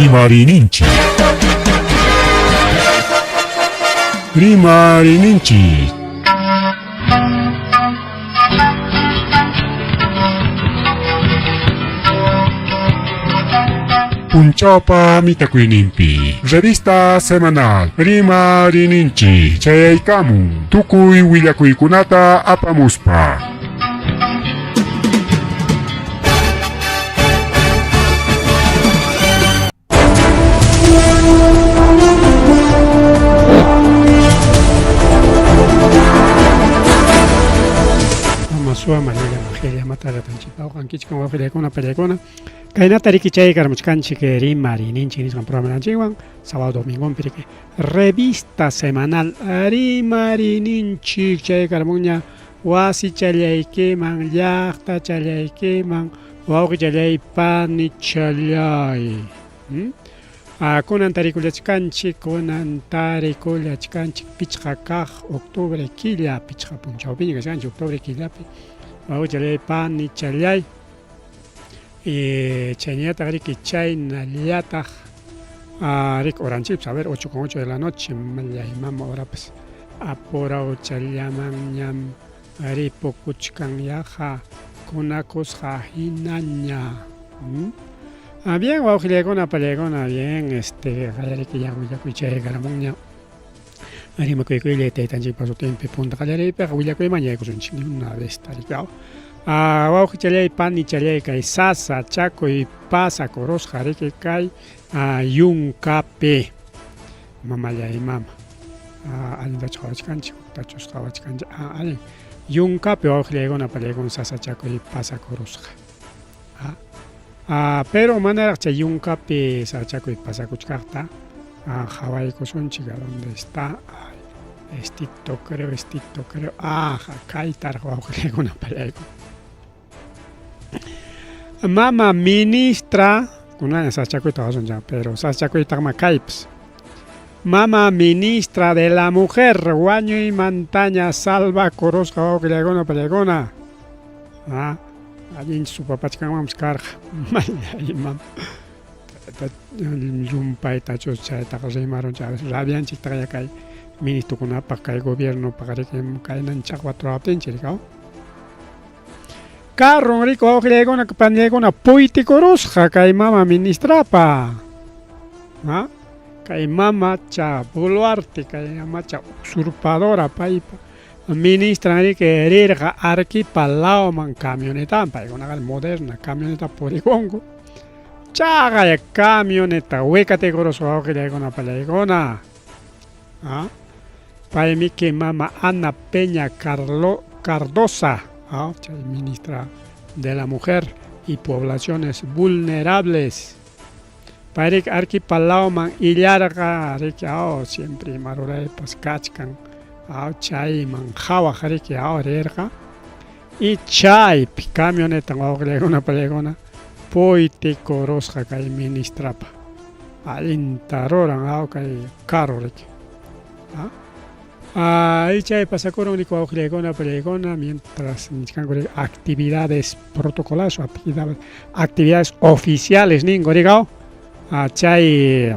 Rimariyninchik. Rimariyninchik. Punchawpa mitakuyninpi revista semanal Rimariyninchik chayaykamun tukuy willakuykunata apamuspa. Mama suwa malilla majilla mataratanchik awqankichkan wawqillaykuna pallaykuna kaynata riki chay karmuchkanchik rimarininchik nisqan programanchikwan sábado domingonpi riki revista semanal rimarininchik chay karmunña wasichallaykiman llaqtachallaykiman wawqichallay panichallay. Hmm? Kunan tarikullachkanchik kunan tarikullachkanchik pichqa kaq octubre killa pichqa punchawpiña kachkanchik octubre killapi wawqichallay panichallay. Y chaynallataq riki chaynallataq riki horanchikpas a ver 8 con 8 de la noche mallay mama horapas apurawchallamanñam ripukuchkan yaqa kunakusqa hinaña. ¿Mm? Ah, bien, wawqillaykuna, pallaykuna, bien, este, qallariyki willakuy chaykaramunña. Rimakuykuylay taytanchikpa sutinpi punta qallariypiqa willakuyman yaykusunchik una vez tarikao. Ah, wawqichallay, panichallay, kay sasa chakuy pasakurusqa riki kay yunkapi. Mamallay mama. Allintachu qhawachkanchik, huktachus qhawachkanchik. Ah, allin. Yunkapi wawqillaykuna, pallaykuna sasachakuy pasakurusqa. Ah, pero manaraq chay yunkapi sasachakuy pasakuchkaqta qhawaykusunchik a dónde está. Ay, estito creo, estito creo. Ah, kaytaraq wawqillaykuna, pallaykuna. Mama ministra, kunanña sasachakuyta qawasunchik, pero sasachakuytaqma kaypas. Mama ministra de la mujer, wañuymantaña salvakurusqa wawqillaykuna, pallaykuna. Ah, allinchu supapachkanmanpas karqa. Mallay mama. Llumpaytachus chaytaqa rimarun chay rabianchiktaqya kay ministrokunapaq kay gobiernopaq riki kaynan chaqwa ruwaptinchik rikaw. Carron riku wawqillaykuna panillaykuna puytikurusqa kay mama ministrapa. ¿Ah? Kay mamacha Boluarte kay mamacha usurpadora paypa ministran riki rirqa Arequipa lawman camionetawan paykunaqa moderna camioneta purikunku. Chaqay camioneta wikatikurusqa wawqillaykuna pallaykuna. ¿Ah? Paymi que mama Ana Peña Carlo Cardosa, ¿ah? Chay ministra de la Mujer y Poblaciones Vulnerables. Payrik Arequipa lawman illarqa riki aw siempre ima ruraypas kachkan aw chayman qhawaq riki aw rirqa y chaypi camioneta wawqillaykuna pallaykuna puytikurusqa kay ministrapa allinta ruran aw kay carro riki. Ah, y chay pasakurun riki wawqillaykuna pallaykuna mientras nichkanku riki actividades protocolares o actividades, actividades oficiales ningu rikaw chay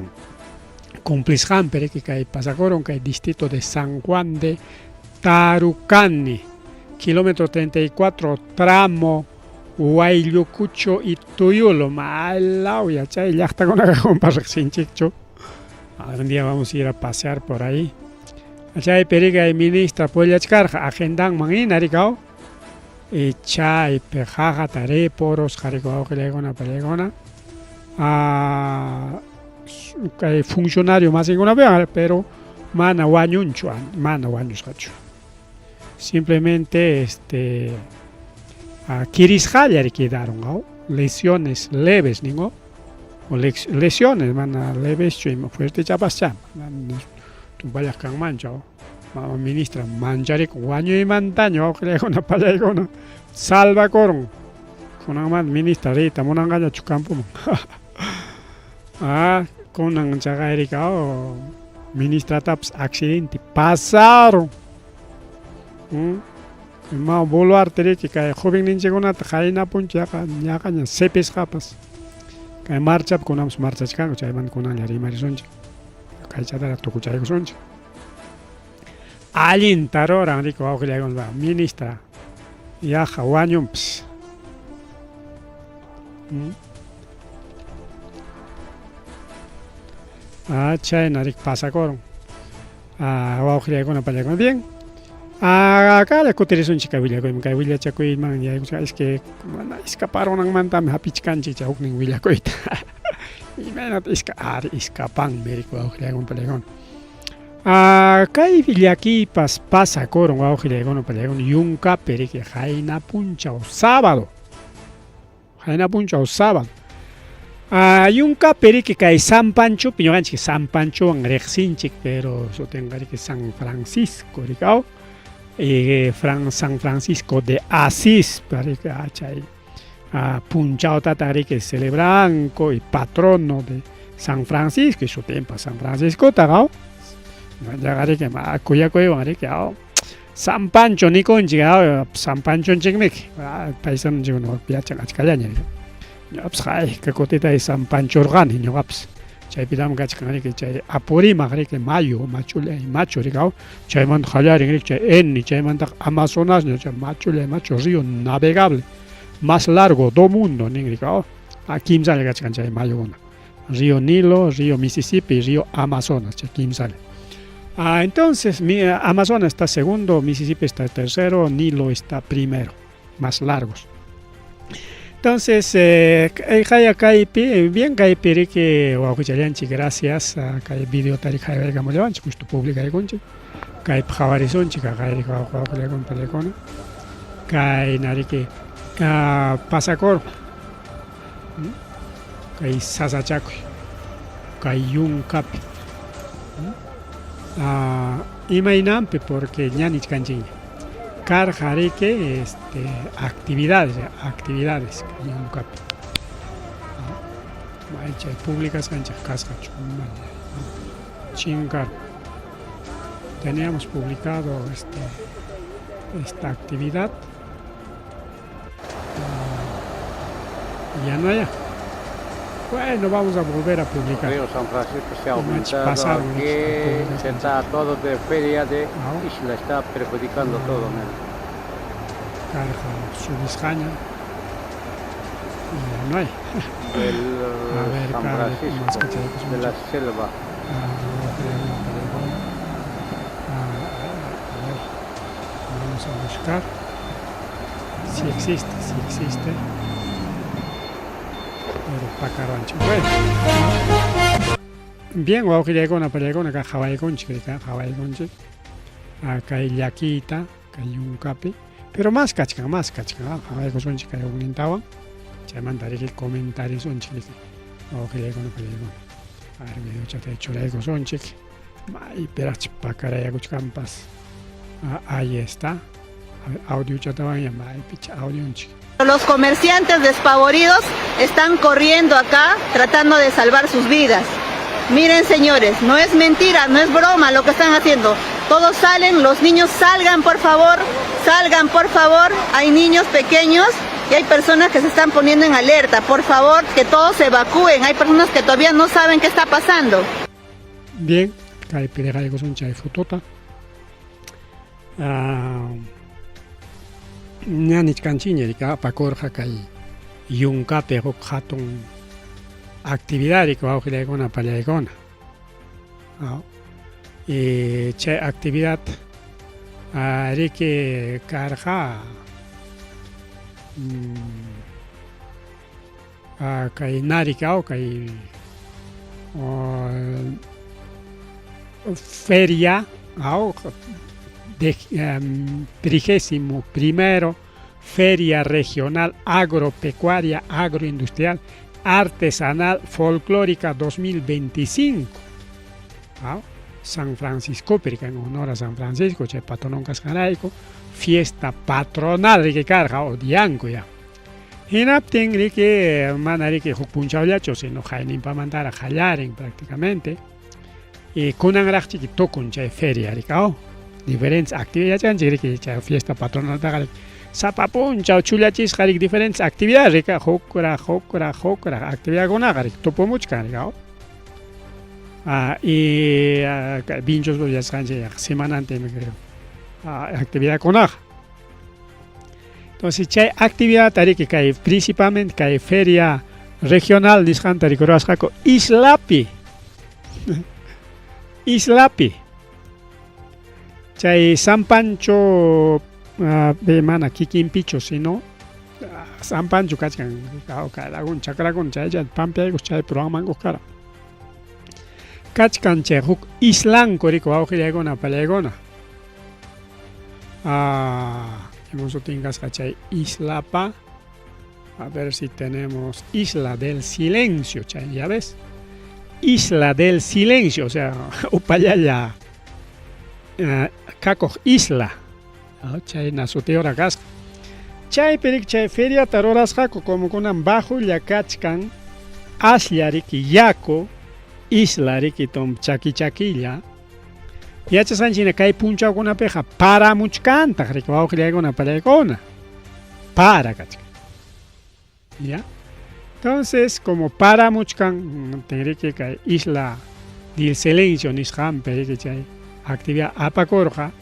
cumplisqanpi riki kay pasakurun kay distrito de San Juan de Tarucani, kilómetro 34, tramo Huayllucucho y Tuyulo, malawya chay llaqtakunaqa qampas riqsinchikchu. Algún día vamos a ir a pasear por ahí. Chaypi riki ay ministra pullachkarqa agendanman hina rikaw. Y chaypi qaqata ripurusqa riki wawqillaykuna pallaykuna. Ah, kay funcionario masinkunapiwan pero mana wañunchu, mana wañusqachu. Simplemente este kirisqalla quedaron, aw lesiones leves ningo. O lesiones mana leveschu ima fuertechapaschá tumpallaq kanmanchu aw. Mama ministra mancharikun wañuymantaña wawqillaykuna pallaykuna salvakurun. Kunanmanta ministra riyta munanqañachu campoman. Ah, kunan chaqayrika aw ministratapas accidente pasarun. ¿Mm? Mama Boluarte riki kay jovenninchikkunata qaynapunchik yaqa ñaqaña sipisqapas. Kay marchapi kunanpas marchachkanku, chaymanta kunanlla rimarisunchik. Kaychataraq tukuchaykusunchik. Allinta ruran riki wawqillaykuna, ministra yaqa wañunpas. Ah, chayna riki pasakurun. Ah, wawqillaykuna pallaykuna. Bien. Ah, akalla kutirisunchik kay willakuyman, kay willachakuyman yaykuchka es que mana iskaparunanmantami hapichkanchik chay huknin willakuyta. Imaynata iska ari iskapanmi riki wawqillaykuna pallaykuna. Ah, kay llakiypas pasakurun wawqillaykuna pallaykuna yunkapi riki qayna punchaw sábado. Qayna punchaw sábado. Ah, yunkapi riki kay San Panchopi ñuqanchik San Panchowan riqsinchik, pero sutinqa riki San Francisco riki aw. Y Fran San Francisco de Asís riki chay punchawtataq riki celebranku y patrono de San Francisco y sutinpas San Franciscotaq aw. Ñuqanchikqa riki ma kuyakuywan riki aw. San Pancho nikunchik, San Panchonchikmiki, paisanonchikkuna yachan achkallaña. Ñuqapas hayka kutitay San Panchurqani ñuqapas. Chaypitam kachkan riki chay Apurímac riki mayu machullay machu riki aw, chaymanta qallarin riki chay Ene, chaymantaqa Amazonasña chay machullay machu río navegable más largo do mundo nin riki aw, kimsalla kachkan chay mayukuna. Río Nilo, Río Mississippi, Río Amazonas, chay kimsalla. Ah, entonces, mi, Amazonas está segundo, Mississippi está tercero, Nilo está primero, más largos. Entonces, kaya kaypi, bien kaypi riki wawqichallanchik, gracias, kay videota riki haywarikamullawanchik, justo publicaykunchik, kaypi qhawarisunchik, kay wawqillaykuna pallaykuna, kayna riki pasakurqa. Kay sasachakuy kay yunkapi imaynanpi porque ña nichkanchikña karqa riki este actividades actividades kay yunkapi may chay publicasqanchik kasqachu mana chinkar teníamos publicado este esta actividad. Ya no hay. Bueno, vamos a volver a publicar. Río San Francisco se ha Imachi aumentado pasaron aquí, se está todo de feria de isla, está perjudicando todo. Karqa subisqaña. Y ya no hay. Del A ver, San Carlos, Francisco, de la selva. A ver, vamos a buscar si existe, si existe. Pero pakaruanchik. Bueno. Bien, wawqillaykuna pallaykuna kay qhawaykunchik, qhawaykunchik. Kay llakiyta, kay yunkapi. Pero más kachkan, más kachkan. Qhawaykusunchik kay huknintawan. Chaymanta riki comentariosunchik riki. Wawqillaykuna pallaykuna. A ver, videochata churaykusunchik. Maypiraqchik pakarayakuchkanpas. Ahí está. A ver, audio chatawan ya maypicha audionchik. Los comerciantes despavoridos están corriendo acá tratando de salvar sus vidas. Miren, señores, no es mentira, no es broma lo que están haciendo. Todos salen, los niños salgan por favor, salgan por favor. Hay niños pequeños y hay personas que se están poniendo en alerta. Por favor, que todos se evacúen. Hay personas que todavía no saben qué está pasando. Bien, kaypi riqaykusun chay fotota. Ña nichkanchikña riki apakurqa kay yunkapi huk hatun actividad riki wawqillaykuna pallaykuna. Y chay actividad riki karqa kay nariki aw kay feria aw de 31.º Feria Regional Agropecuaria Agroindustrial Artesanal Folclórica 2025. San Francisco, en honor a San Francisco, chay patronon kasqanrayku, fiesta patronal riki karqa o dianku ya. Hinaptin riki mana riki huk punchawllachu, sino hayninpamantaraq qallarin prácticamente. Y kunanraqchiki tukun chay feria riki aw. Diferentes actividades yachanchik riki chay fiesta patronaltaqa riki. Sapa punchaw chullachisqa rik diferentes actividades rika hukraq hukraq hukraq actividadkunaqa rik tupumuchkan rika. Ah, y ah, vinchos yachasqanchik semanantin ah, actividadkunaqa. Entonces chay actividad riki kay principalmente kay feria regional nisqanta rikurasqaku islapi. Islapi. Chay San Pancho mana kikinpichu sino San Pancho kachkan algun chakrakuna chaycha pampaykus chaypi ruwanmanku kara. Kachkan chay huk islanku riku wawqillaykuna pallaykuna. Ah, imam sutin kasqa chay islapa. A ver si tenemos Isla del Silencio, chay, ya ves. Isla del Silencio, o sea, upallalla kakuq isla. Chayna sutiyuqra kasqa. Chaypi riki chay feriata rurasqaku como kunan bajolla kachkan aslla riki yaku isla riki tom chaki chakilla. Yachasqanchik hina kay punchawkunapiqa paramuchkantaq riki wawqillaykuna pallaykuna. Para kachkan. ¿Ya? Entonces, como paramuchkan, riki kay isla del silencio nisqanpi riki chay actividad apakurqa.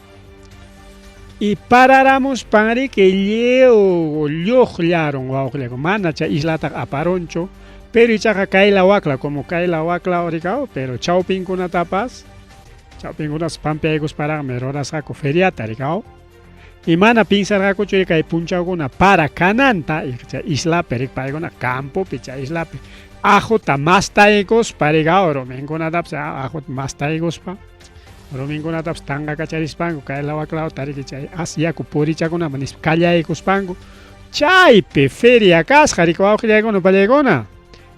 Y pararamuspan riki lliw lluqllarun wawqillaykuna, mana chay islataqa aparunchu, pero ichaqa kayla wakla, como kayla wakla rikaw, pero chawpinkunatapas, chawpinkunapas pampaykusparaqmi rurasqaku feriata rikaw. Y mana pinsarqakuchu kay punchawkuna para kananta, chay islapi rik paykuna campopi chay islapi ajuta mastaykuspa rikaw, ruminkunatapas ajuta mastaykuspa, ruminkunatapas tanqakacharispanku kayla waklawta riki chay as yaku purichakunaman nispa kallaykuspanku chaypi feria kasqa riki wawqillaykuna pallaykuna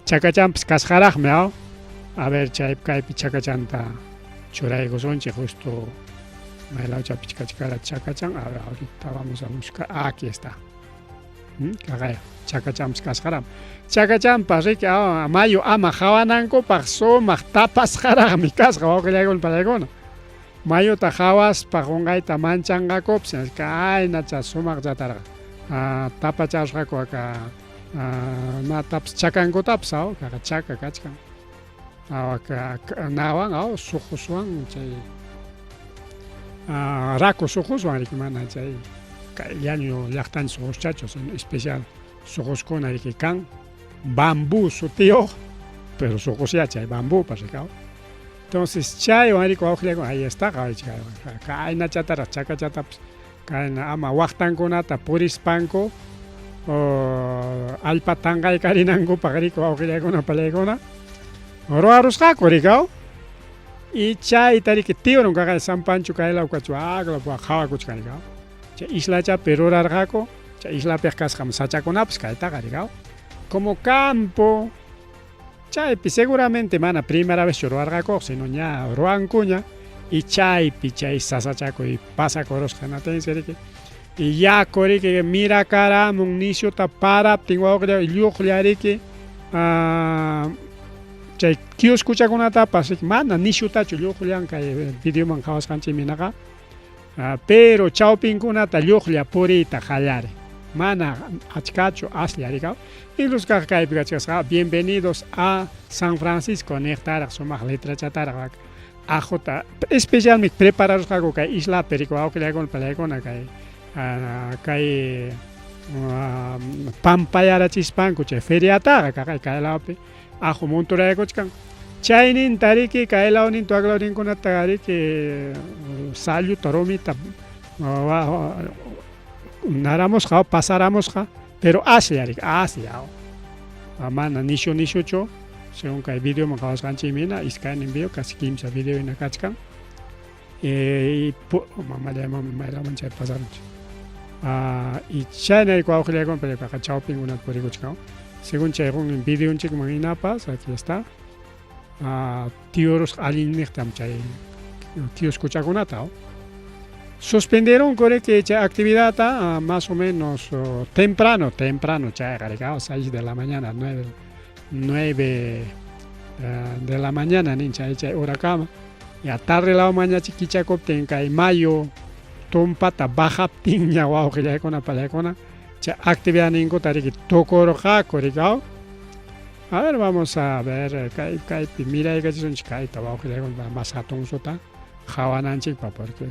chakachanpas kasqaraqmi aw. A ver chay kaypi chakachanta churaykusunchik justo maylawchapi kachkara chakachan. A ver, ahorita vamos a buscar. Ah, aquí está. Kaqaya chakachanpas kasqaraqmi. Chakachanpas riki mayu ama hawanankupaq sumaq tapasqaraqmi kasqa wawqillaykuna pallaykuna. Mayuta hawaspa qunqayta manchanqakupas kaynacha sumaqchatarqa tapacharusqaku aka imatapas chakankutapas aw kaqa chaka kachkan. Nawan aw suquswan chay raku suquswan riki mana chay kay llañu llaqtanchik suquschachu sino especial suquskuna riki kan bambú sutiyuq pero suqusyá chay bambúpas riki aw. Entonces chaywan riki wawqillaykuna ahí está qawaychik kaynachataraq chakachatapas kayna ama waqtankunata purispanku allpa tanqaykarinankupaq riki wawqillaykuna pallaykuna ruwarusqaku riki aw. Y chayta riki tiurun kaqay San Pancho kaylaw kachu aklaw qhawakuchkan riki aw. Chay islachapi rurarqaku chay islapiq kasqam sachakunapas kaytaqa riki aw. Como campo chaypi seguramente mana primera vez chu ruwarqakuq sino ña ruwankuña y chaypi chay sasachakuy pasakurusqa natinsi riki. Y yaku riki mirakaramun nisyuta paraptin wawqilla lluqlla riki chay kioskuchakunatapas riki mana nisyutachu lluqllan kay videoman qhawasqanchikmi hinaqa, pero chawpinkunata lluqlla puriyta qallarin. Mana achkachu aslla rikaw. Incluso kaq kaypi kachkasqa bienvenidos a San Francisco niqtaraq sumaq letrachataraq ajuta especialmente prepararusqaku kay islapi riki wawqillaykuna pallaykuna kay kay pampayarachispanku chay feriataqa kaqay kaylawpi aju monturaykuchkan. Chayninta riki kaylawninta waklawninkunata riki salluta rumita naramusqa pasaramusqa pero aslla riki aslla mana nishu nishuchu según kay videoman qhawasqanchikmi hina iskaynin video casi kimsa video hina kachkan. Mamallay mami maylawman chay pasarunchik. Y chayna wawqillaykuna paykunaqa chawpinkunata purikuchkan. Según chay qun videonchikman hinapas aquí está. Tiurusqa allinniqtam chay kioskuchakunata. Suspendieron riki chay actividadta más o menos temprano, temprano chayqa riki 6 de la mañana, 9 de la mañana nin chay chay horakama. Ya tarde lawmanña kichakuptin kay mayo tumpata bajaptinña wawqillaykuna pallaykuna chay actividadninkuta riki tukurqaku riki aw. A ver, vamos a ver, kay kaypi miraykachisunchik kayta wawqillaykuna más hatunsuta qhawananchikpa porque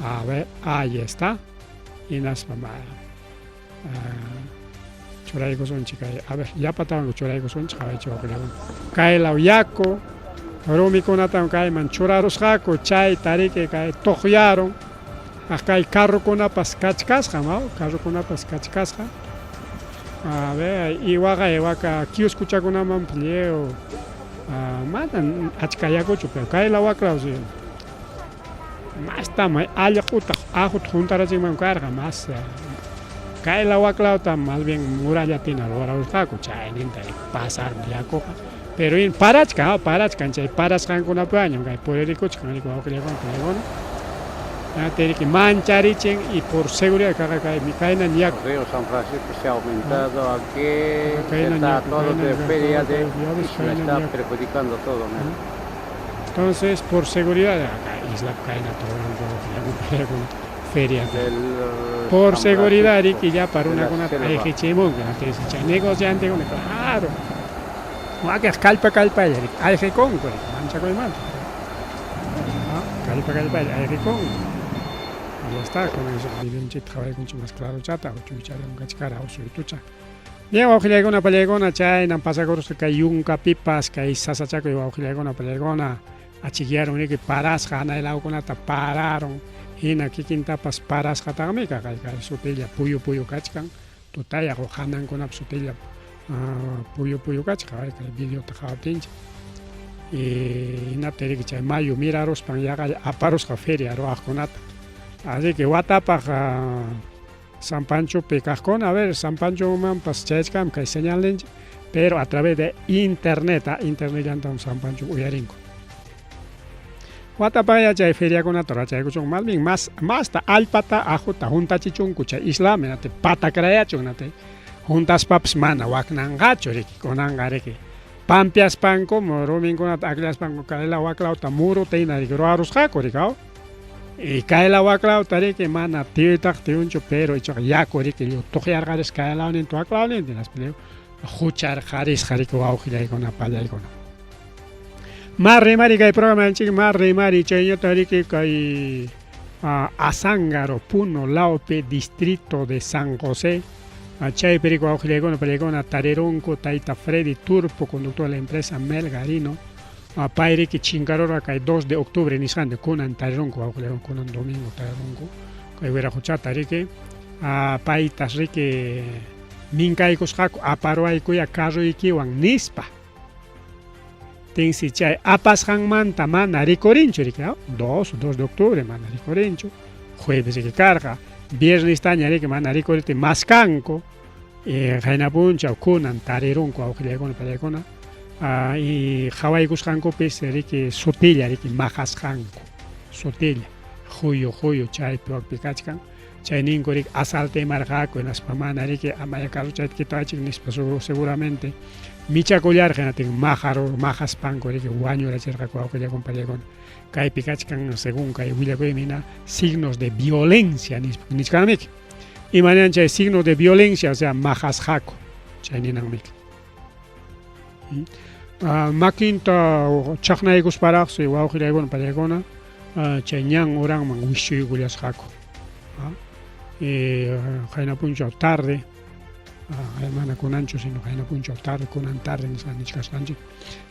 a ver, ahí está. Hinaspa churaykusunchik kay a ver, yapatawan churaykusunchik qhawaychik wawqillaykuna. Kay law yaku rumikunatam kayman churarusqaku chayta riki kay tuqyarun. Kay carrokunapas kachkasqam, aw, carrokunapas kachkasqa. A ver, iwaqa iwaka kioskuchakunamanpas lliw manam achka yakuchu, pero kay law wak law sí mastam allqutaq ajuta juntarachinman karqa mas kay law wak lawtam más bien murallatina rurarusqaku chayninta pasarun yakuqa. Pero in parachkan, parachkan chay parasqankunapiwanñam kay puririkuchkan riki wawqillaykuna paykuna. Riki mancharichin y por seguridad kaqa kaymi kaynan yaku. Río San Francisco se ha aumentado aquí, está todo de feria de isla, está perjudicando todo. Entonces, por seguridad, acá isla kayna todo feria. Por seguridad, riki ya para runakunata ayqichimunku, chay negociantekuna, claro. Wakaq kallpa kallpalla riki ayqikunku riki manchakuymanta. Kallpa kallpalla ayqikunku. Ya está, con eso videonchikta qhawaykunchik más clarochata, uchuychariwan kachkara usuytucha. Bien, wawqillaykuna pallaykuna, chaynam pasakurusqa kay yunkapipas, kay sasachakuy wawqillaykuna pallaykuna, achikyarun riki parasqa hanay lawkunata pararun, hina kikintapas parasqataqmi kay kay sutilla puyu puyu kachkan, tutayaq hanankunapas sutilla puyu puyu kachka kay videota qhawaptinchik. Hinaptin riki chay mayu miraruspan yaqa aparusqa feria ruwaqkunata. Así que watapaq San Panchopi kaqkuna, a ver, San Panchomanpas chayachkanmi kay señalninchik, pero a través de internet, internetllantam San Pancho uyarinku. Watapaqya chay feriakunata rurachaykuchun, más bien más masta allpata ajuta juntachichunku chay islami nati patakrayachun nati juntaspapas mana waknanqachu riki kunanqa riki pampiaspanku ruminkunata akllaspanku kaylaw waklawta muruta hina riki ruwarusqaku riki aw. Y kaylaw waklawta riki mana tiyuytaqa tiyunchu pero ichaqa yaku riki lliw tuqyarqarisqa kaylawninta waklawninta hinaspa lliw hucharqarisqa riki wawqillaykuna pallaykuna. Mar rimari kay programanchik mar rimari chayñata riki kay Azángaro, Puno lawpi distrito de San José chaypi riki wawqillaykuna pallaykuna tarirunku tayta Freddy Turpo, conductor de la empresa Melgarino, pay riki chinkarurqa kay 2 de octubre nisqanta kunan tarirunku wawqillaykuna kunan domingo tarirunku kay wiraquchata riki paytas riki minkaykusqaku aparuwaykuya carroykiwan nispa. Tinsi chay apasqanmanta mana rikurinchu riki 2 2 de octubre mana rikurinchu jueves riki karqa viernestaña riki mana rikuriptin maskanku qayna punchaw kunan tarirunku awqillaykuna pallaykuna y qhawaykusqankupis riki sutilla riki maqasqanku sutilla huyu huyu chaypi wakpi kachkan chay ninku riki asaltimarqaku hinaspa mana riki amaya carrochayta quitawaychik nispa seguramente michakullarqa hinatin maqaru maqaspanku riki wañurachirqaku wawqillaykuna pallaykuna kaypi kachkan según kay willakuymi hina signos de violencia nispa nichkanmiki imanan chay signo de violencia o sea maqasqaku chay ninanmiki. Makinta chaqnaykusparaqsi wawqillaykuna pallaykuna chay ñan uranman wischuykullasqaku. Qayna punchaw tarde, mana kunanchu sino qayna punchaw tarde, kunan tarde nisqa nichkasqanchik.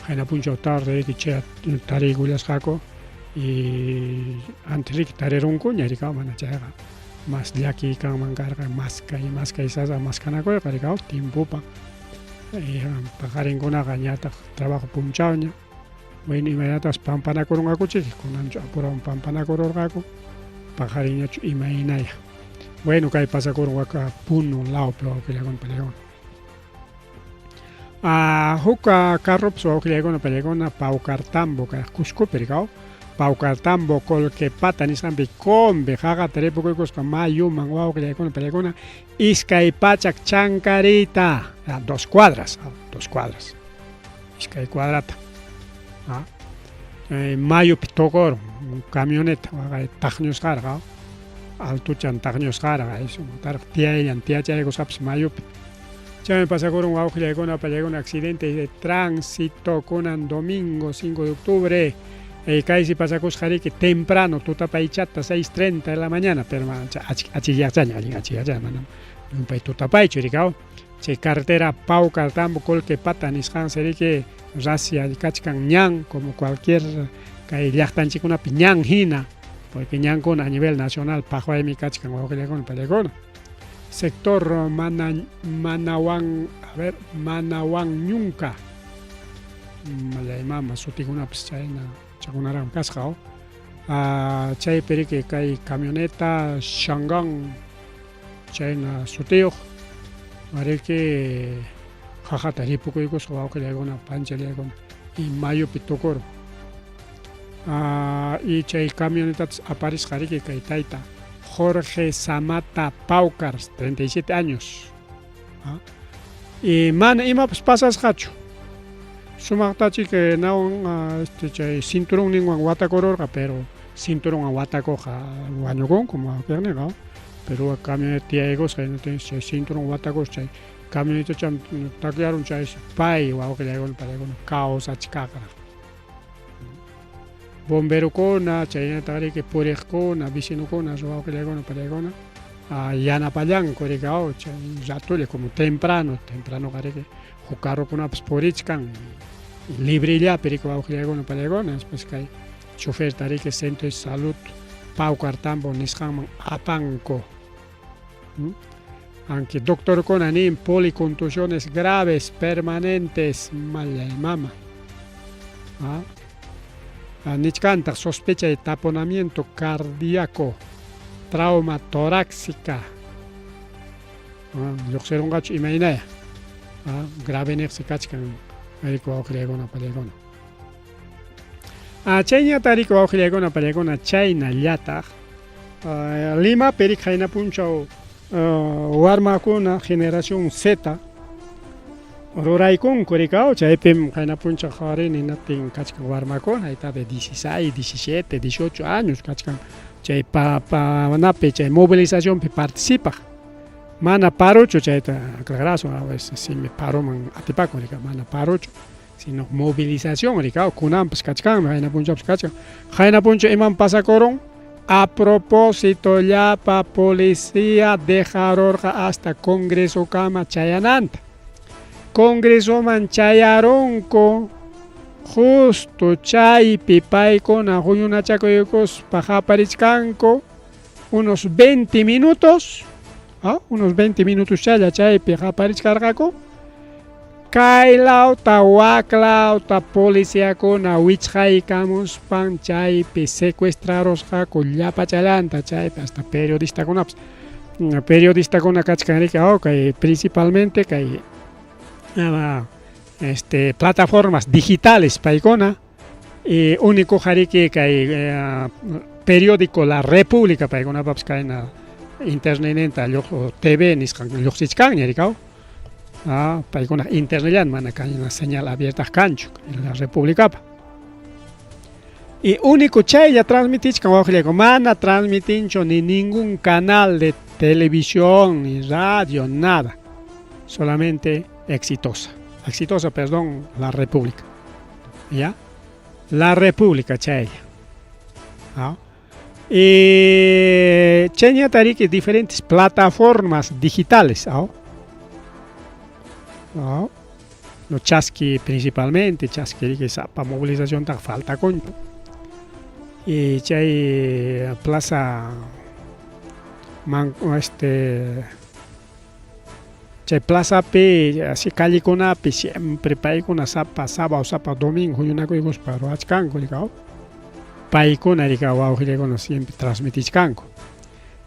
Qayna punchaw tarde riki chay tariykullasqaku y antes riki tarirunkuña riki mana chayqa mas llaki kanman karqa maskay maskay sasa maskanakuyqa riki tiempopa. Paqarinkunaqa ñataq trabajo punchawña. Bueno, imaynatas pampanakurunqakuchik, kunanchu apurawan pampanakururqaku, paqarinñachu imaynaya. Bueno, kay pasakurun waka Puno lawpi wawqillaykuna pallaykuna. Huk carropas wawqillaykuna pallaykuna Paucartambo kay Cuscopi rikaw. Paucartambo Colquepata nisqanpi combi qaqata ripukuykuspa mayuman wawqillaykuna pallaykuna iskay pachak chankarita, 2 cuadras, 2 cuadras. Iskay cuadrata. Mayupi tukurun camioneta waqay taqñusqarqa. Altuchan taqñusqaraq aysumataraq tiyayllan tiyachaykusqapas mayupi. Chaymi pasakurun wawqillaykuna pallaykuna accidente de tránsito kunan domingo 5 de octubre. Kaysi pasakusqa riki temprano tutapaychata 6:30 de la mañana, pero achikyaqchaña allin achikyaqchaña manam llumpay tutapaychu rikaw. Chay carretera Paucar Tambo Colquepata nisqansi riki rasia kachkan ñan como cualquier kay llaqtanchikkunapi ñan hina, porque ñankuna a nivel nacional paqwaymi kachkan wawqillaykuna pallaykuna. Sector mana manawan a ver manawanñunka mallay mama sutikunapas chayna chakunaraqmi kasqa chaypi riki kay camioneta Shangan chayna sutiyuq riki qaqata ripukuykusqa wawqillaykuna panchallaykuna y mayupi tukurun y chay camionetatas aparisqa riki kay tayta Jorge Samata Paucar 37 años y mana imapas pasasqachu sumaqtachik nawan este chay cinturonninwan watakururqa pero cinturonwan watakuqqa wañukunku wawqiyniqa pero camioneta tiyaykusqa chay cinturón watakusqa chay camionetacham takyarun chaysi pay wawqillaykuna pallaykuna kawsachkaqraq bomberokuna chaynataq riki puriqkuna vecinokuna wawqillaykuna pallaykuna yanapallanku riki chay ratolla como temprano tempranoqa riki huk carrokunapas purichkan librellapi riki wawqillaykuna pallaykuna después kay choferta riki centro de salud Paucar Tambo nisqanman apanku. Aunque doctorkuna nin policontusiones graves permanentes mallay mama. Nichkantaq sospecha de taponamiento cardíaco, trauma torácica. Lluqsirunqachu imaynaya. Grave niqsi kachkan riki wawqillaykuna pallaykuna. Chayñata riki wawqillaykuna pallaykuna chaynallataq Limapi riki qayna punchaw warmakuna generación Z ruraykunku rikaw chaypim qayna punchaw qawarini hinaptin kachkan warmakuna ayta de 16, 17, 18 años kachkan chay panapi chay movilizacionpi participaq mana paruchu chayta aclarasun a veces simi paruman atipakun rikaw mana paruchu sino movilización rikaw kunanpas kachkanmi qayna punchawpas kachkan qayna punchaw imam pasakurun a propósito llapa policía dejarurqa hasta congresokama chayananta congresoman chayarunku justo chaypi paykuna huñunachakuykuspa qaparichkanku unos 20 minutos unos 20 minutos chaylla chaypi qaparichkarqaku kay lawta wak lawta policiakuna wichqaykamuspan chaypi secuestrarusqaku llapachallanta chaypi hasta periodistakunapas periodistakuna kachkan riki kay principalmente kay plataformas digitales paykuna y único riki kay periódico La República paykunapapas kayna internetninta TV nisqan lluqsichkanña rikaw paykuna internetllan mana kayna señal abierta kanchu La Repúblicapa y único chaylla transmitichkan wawqillayku mana transmitinchu ni ningún canal de televisión ni radio nada solamente Exitosa Exitosa perdón La República ya La República chaylla y chayñata riki diferentes plataformas digitales no chaski principalmente chaski riki sapa movilizaciontaqa faltakunchu y chay plaza man chay plazapi así callekunapi siempre paykuna sapa sábado sapa domingo huñunakuykuspa ruwachkanku rikaw paykuna rikaw wawqillaykuna siempre transmitichkanku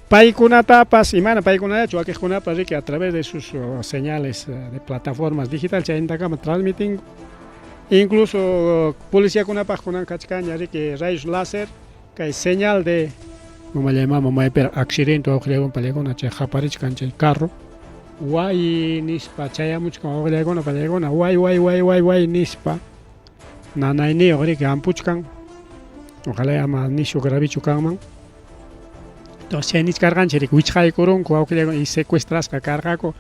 paykunatapas y mana paykunallachu wakiqkunapas riki a través de sus señales de plataformas digitales chaynintakama transmitinku incluso policiakunapaq kunan kachkanña riki rayos láser kay señal de mamallay mama maypira accidente wawqillaykuna pallaykuna chay qaparichkan chay carro way nispa chayamuchkan wawqillaykuna pallaykuna way way way way way nispa nanayniyuq riki hampuchkan ojalá ama nishu gravichu kanman. Entonces chay nichkarqanchik riki wichqaykurunku wawqillaykuna y secuestrasqa karqaku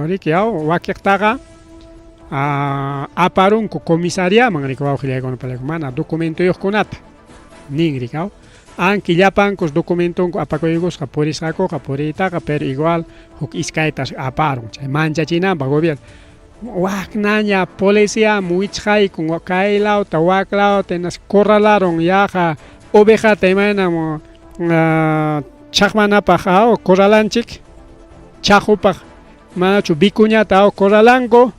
riki aw wakiqtaqa aparunku comisariaman riki wawqillaykuna mana documentoyuqkunata nin riki aw anki llapankus documentonku apakuykusqa purisqakuqa puriytaqa pero igual huk iskaytas aparun chay manchachinanpaq gobierno waknaña policía wichqaykun kay lawta wak lawta hinas corralaron yaqa ovejata imaynam chaqmanapaq aw corralanchik chaqupaq manachu vicuñata aw corralanku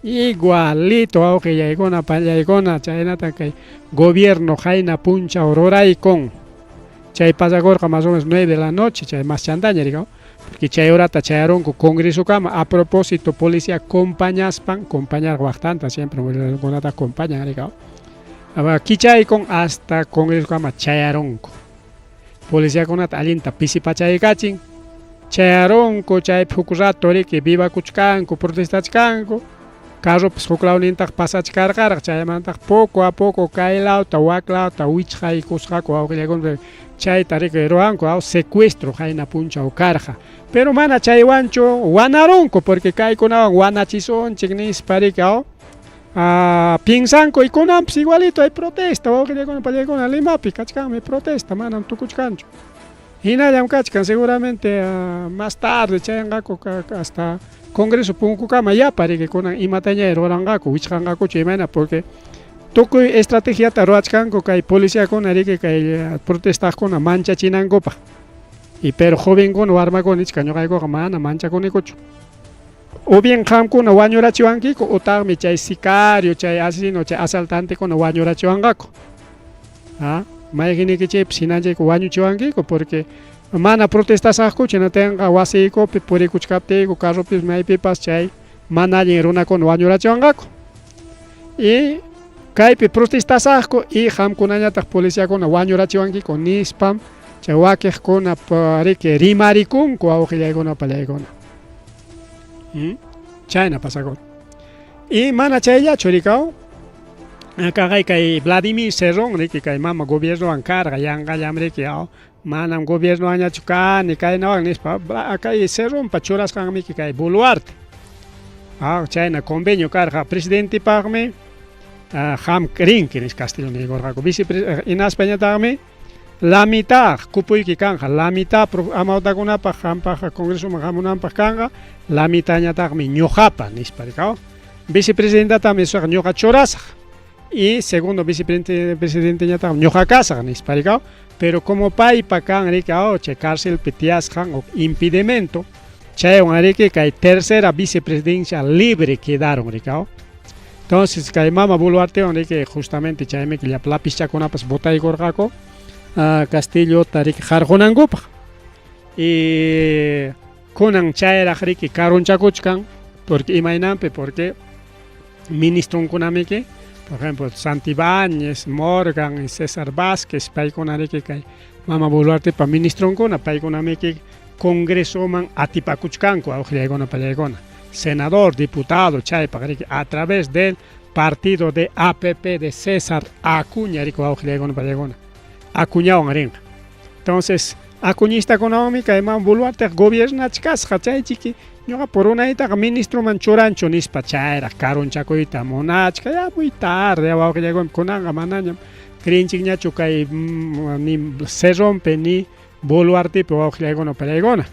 igualito wawqillaykuna pallaykuna chaynata kay gobierno qayna punchaw ruraykun chay pasakurqa más o menos 9 de la noche chay más chantaña rikaw porque chay horata chayarunku congresokama a propósito policía compañaspan compañar waqtanta siempre kunata acompañan rikaw kichaykun hasta congresokama chayarunku policiakunata allinta pisipachaykachin chayarunku chaypi huk rato riki vivakuchkanku protestachkanku carropas huk lawnintaq pasachkarqaraq chaymantaq poco a poco kay lawta wak lawta wichqaykusqaku wawqillaykuna chayta riki ruwanku aw secuestro qayna punchaw karqa pero mana chaywanchu wanarunku porque kaykunawan wanachisunchik nispa riki aw piensanku y kunanpas igualito hay protesta wawqillaykuna pallaykuna Limapi kachkanmi protesta manam tukuchkanchu hinallam kachkan seguramente más tarde chayanqaku hasta Congreso punkukama yapa riki kunan imataña ruranqaku wichqanqakuchu imayna porque tukuy estrategiata ruwachkanku kay policiakuna riki kay protestaqkuna manchachinankupaq y pero jovenkuna warmakuna nichka ñuqaykuqa mana manchakunikuchu o bien qamkuna wañurachiwankiku utaqmi chay sicario chay asesino chay asaltantekuna wañurachiwanqaku mayqiniykichikpas hinanchayku wañuchiwankiku porque mana protestasaqkuchu hinatinqa wasiykupi purikuchkaptiyku carropipas maypipas chay mana allin runakuna wañurachiwanqaku y kaypi protestasaqku y qamkunañataq policiakuna wañurachiwankiku nispam chay wakiqkuna riki rimarikunku wawqillaykuna pallaykuna chayna pasakun y mana chayllachu rikaw kaqay kay Vladimir Cerrón riki kay mama gobiernowan karqa yanqallam riki aw manam gobiernowanñachu kani kaynawan nispa kay Cerrónpa churasqanmiki kay Boluarte aw chayna convenio karqa presidentepaqmi qam rinki nispa Castillo niykurqaku hinaspañataqmi la mitad cupuyki kanqa la mitad amawtakunapaq qampaq congresoman hamunanpaq kanqa la mitadñataqmi ñuqapa nispa rikaw vicepresidentatami ñuqa churasaq y segundo vicepresidenteñataqmi ñuqa kasaq nispa rikaw pero como paypa kan rikaw chay cárcelpi tiyasqan o impedimento chaywan riki kay tercera vicepresidencia libre quedaron rikaw entonces kay mama Boluartewan riki justamente chaymi llapa lapizchakunapas votaykurqaku Castillota riki qarqunankupaq y kunan chayraq riki karunchakuchkan porque imaynanpi porque ministronkunamiki por ejemplo Santibáñez, Morgan y César Vázquez paykuna riki kay mama Boluartepa ministronkuna paykunamiki congresoman atipakuchkanku awqillaykuna pallaykuna senador, diputado chaypaq riki a través del partido de APP de César Acuña riki wawqillaykuna pallaykuna Acuñawan rinqa entonces acuñistakunawanmi kay mama Boluarte gobiernachkasqa chaychiki ñuqa por unaytaqa ministroman churanchu nispa chayraq karunchakuyta munachka ya muy tarde wawqillaykuna kunanqa manañam creenchikñachu kay ni Cerrónpi ni Boluartepi wawqillaykuna pallaykuna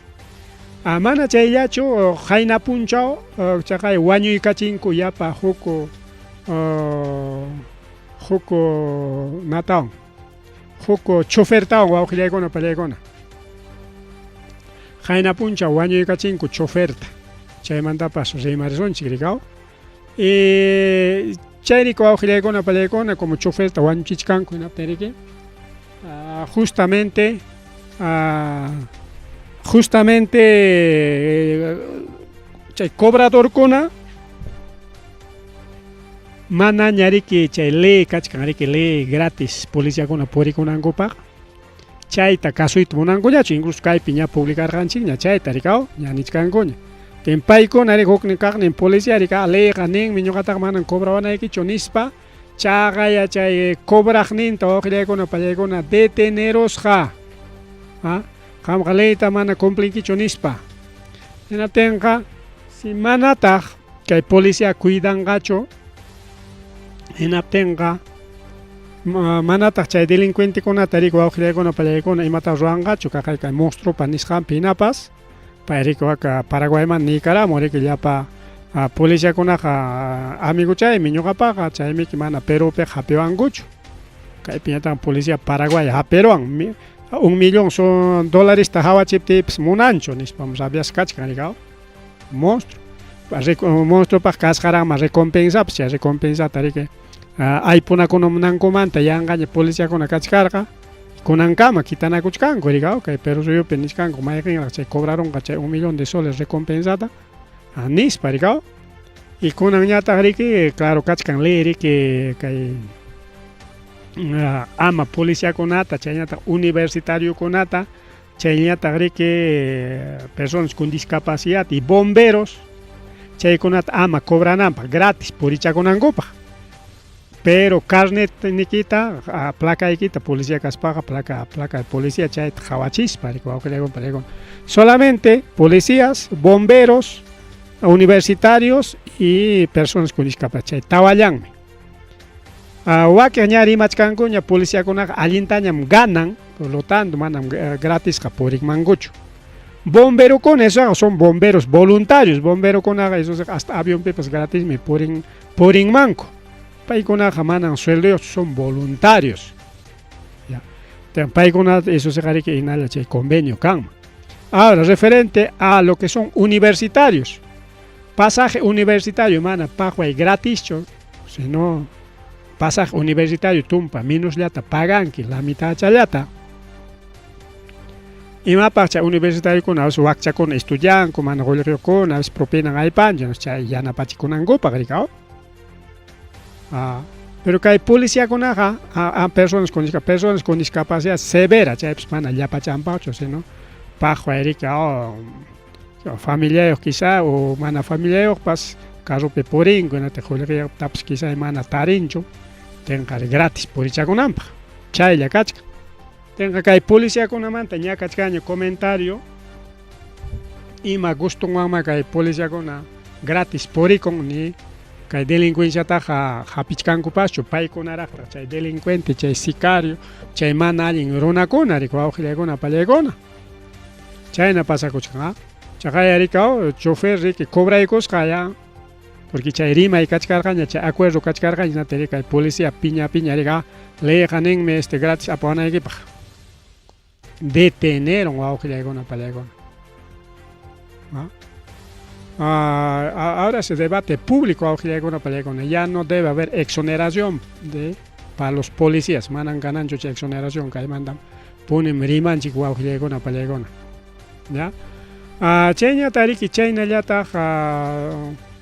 mana chayllachu qayna punchaw chaqay wañuykachinku yapa huk huk natawan huk chofertawan wawqillaykuna pallaykuna qayna punchaw wañuykachinku choferta chaymantapas rimarisunchik rikaw y chayriko wawqillaykuna pallaykuna como choferta wañuchichkanku hinaptin riki justamente justamente chay cobradorkuna manaña riki chay ley kachkan riki ley gratis policiakuna purikunankupaq chayta kasuyta munankuñachu incluso kaypi ña publicarqanchikña chayta rikaw ña nichkankuña tin paykuna riki huknin kaqnin policía riki leyqa ninmi ñuqataqa manan cobrawanaykichu nispa chaqaya chay cobraqninta wawqillaykuna pallaykuna detenerusqa. Ha? Qamqa leyta mana cumplinkichu nispa. Hinaptinqa si manataq kay policía cuidanqachu hinaptinqa manataq chay delincuentekunata riki wawqillaykuna pallaykuna imata ruwanqachu kaqay kay monstruopa nisqanpi hinapas pay riki waka Paraguayman niykaramun riki llapa policiakunaqa amiguchaymi ñuqapaqa chaymiki mana Perúpiqa hapiwankuchu kaypiñataq policía Paraguay hapiruwan un millón son dolaresta hawachiptiypas munanchu nispam rabiasqa kachkan riki monstruo monstruopaq kasqaraqman recompensapas chay recompensata riki aypunakunankumanta yanqaña policiakuna kachkarqa kunankama kitanakuchkanku riki kay Perú suyupi nichkanku mayqinraq chay cobrarunqa chay un millón de soles recompensata nispa riki y kunanñataq riki claro kachkan ley riki kay ama policiakunata chaynataq universitariokunata chaynataq riki personas con discapacidad y bomberos chaykunata ama cobrananpaq gratis purichakunankupaq pero carnet nikita placaykita policía kaspaqa placa placa de policía chayta qhawachispa riki wawqillaykuna solamente policías bomberos universitarios y personas con discapacidad chay tawallanmi wakin ña rimachkankuña policiakunaqa allintañam ganan por lo tanto manam gratisqa purikmankuchu bomberokuna esos son bomberos voluntarios bomberokunaqa esos hasta avionpipas gratismi purin purinmanku paykunaqa manan suelduyuqchu son voluntarios ya paykuna eso riki hinalla chay convenio kanman ahora referente a lo que son universitarios pasaje universitario mana paqway gratischu sino pasaje universitario tumpa menosllata paganki la mitad challata imapaq chay universitariokuna a veces wakchakuna estudianku mana qullqiyuqkuna a veces propinan aypanchu chay yanapachikunankupaq riki pero kay policiakunaqa a personas con personas con discapacidad severa chaypas mana llapachanpaqchu sino paqway riki familiayuq quizá o mana familiayuqpas carropi purinku hinataq qullqiyuqtapas quizá mana tarinchu tinqa gratis purichakunanpaq chaylla kachkan tinqa kay policiakunamanta ña kachkanña comentario ima gustunwanma kay policiakuna gratis purikun ni kay delincuenciataqa hapichkankupaschu paykunaraqtaq chay delincuente chay sicario chay mana allin runakuna riki wawqillaykuna pallaykuna chayna pasakuchkan chaqay rikaw chofer riki cobraykusqa ya porque chay rimay kachkarqaña chay acuerdo kachkarqaña hinata kay policía piña piña rika leyqa ninmi este gratis apawanaykipaq deteneron wawqillaykuna pallaykuna ahora se debate público wawqillaykuna pallaykuna ya no debe haber exoneración de para los policías manan kananchu chay exoneración kaymantam punim rimanchik wawqillaykuna pallaykuna ya chayñata riki chaynallataq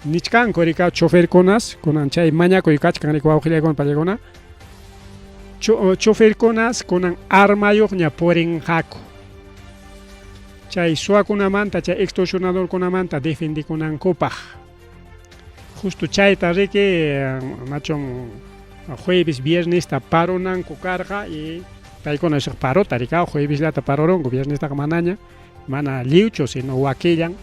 nichkanku rika choferkunas kunan chay mañakuy kachkan riki wawqillaykuna pallaykuna choferkunas kunan armayuqña purinqaku chay suwakunamanta chay extorsionadorkunamanta defendikunankupaq justo chayta riki machon jueves viernesta parunanku karqa y paykuna isaq parota rika juevesllata parurunku viernestaqa manaña mana lliwchu sino wakillan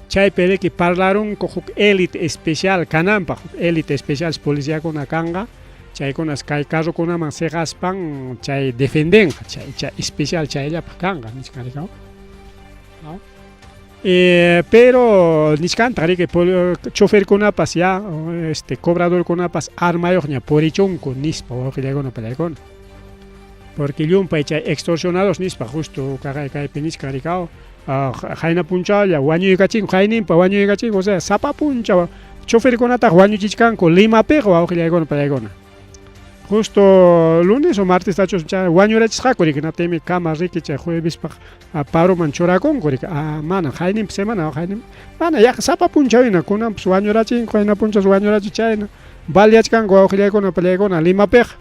chaypi riki parlarunku huk élite especial kananpaq huk élite especial policiakuna kanqa chaykunas kay carrokunaman siqaspan chay defendenqa chay chay especial chayllapaq kanqa nichkan rika pero nichkantaq riki choferkunapas ya este cobradorkunapas armayuqña purichunku nispa wawqillaykuna pallaykuna porque llumpay chay extorsionados nispa justo kaqay kaypi nichkan rikaw qayna punchawlla wañuykachinku qayninpa wañuykachinku o sea sapa punchaw choferkunataq wañuchichkanku Limapiqa wawqillaykuna pallaykuna justo lunes o martes tachus chay wañurachisqaku riki hinaptinmi kama riki chay juevespaq paroman churakunku riki mana qayninpa semana qaynin mana yaqa sapa punchaw hina kunanpas wañurachinku qayna punchaw wañurachi chayna baleachkanku wawqillaykuna pallaykuna Limapiqa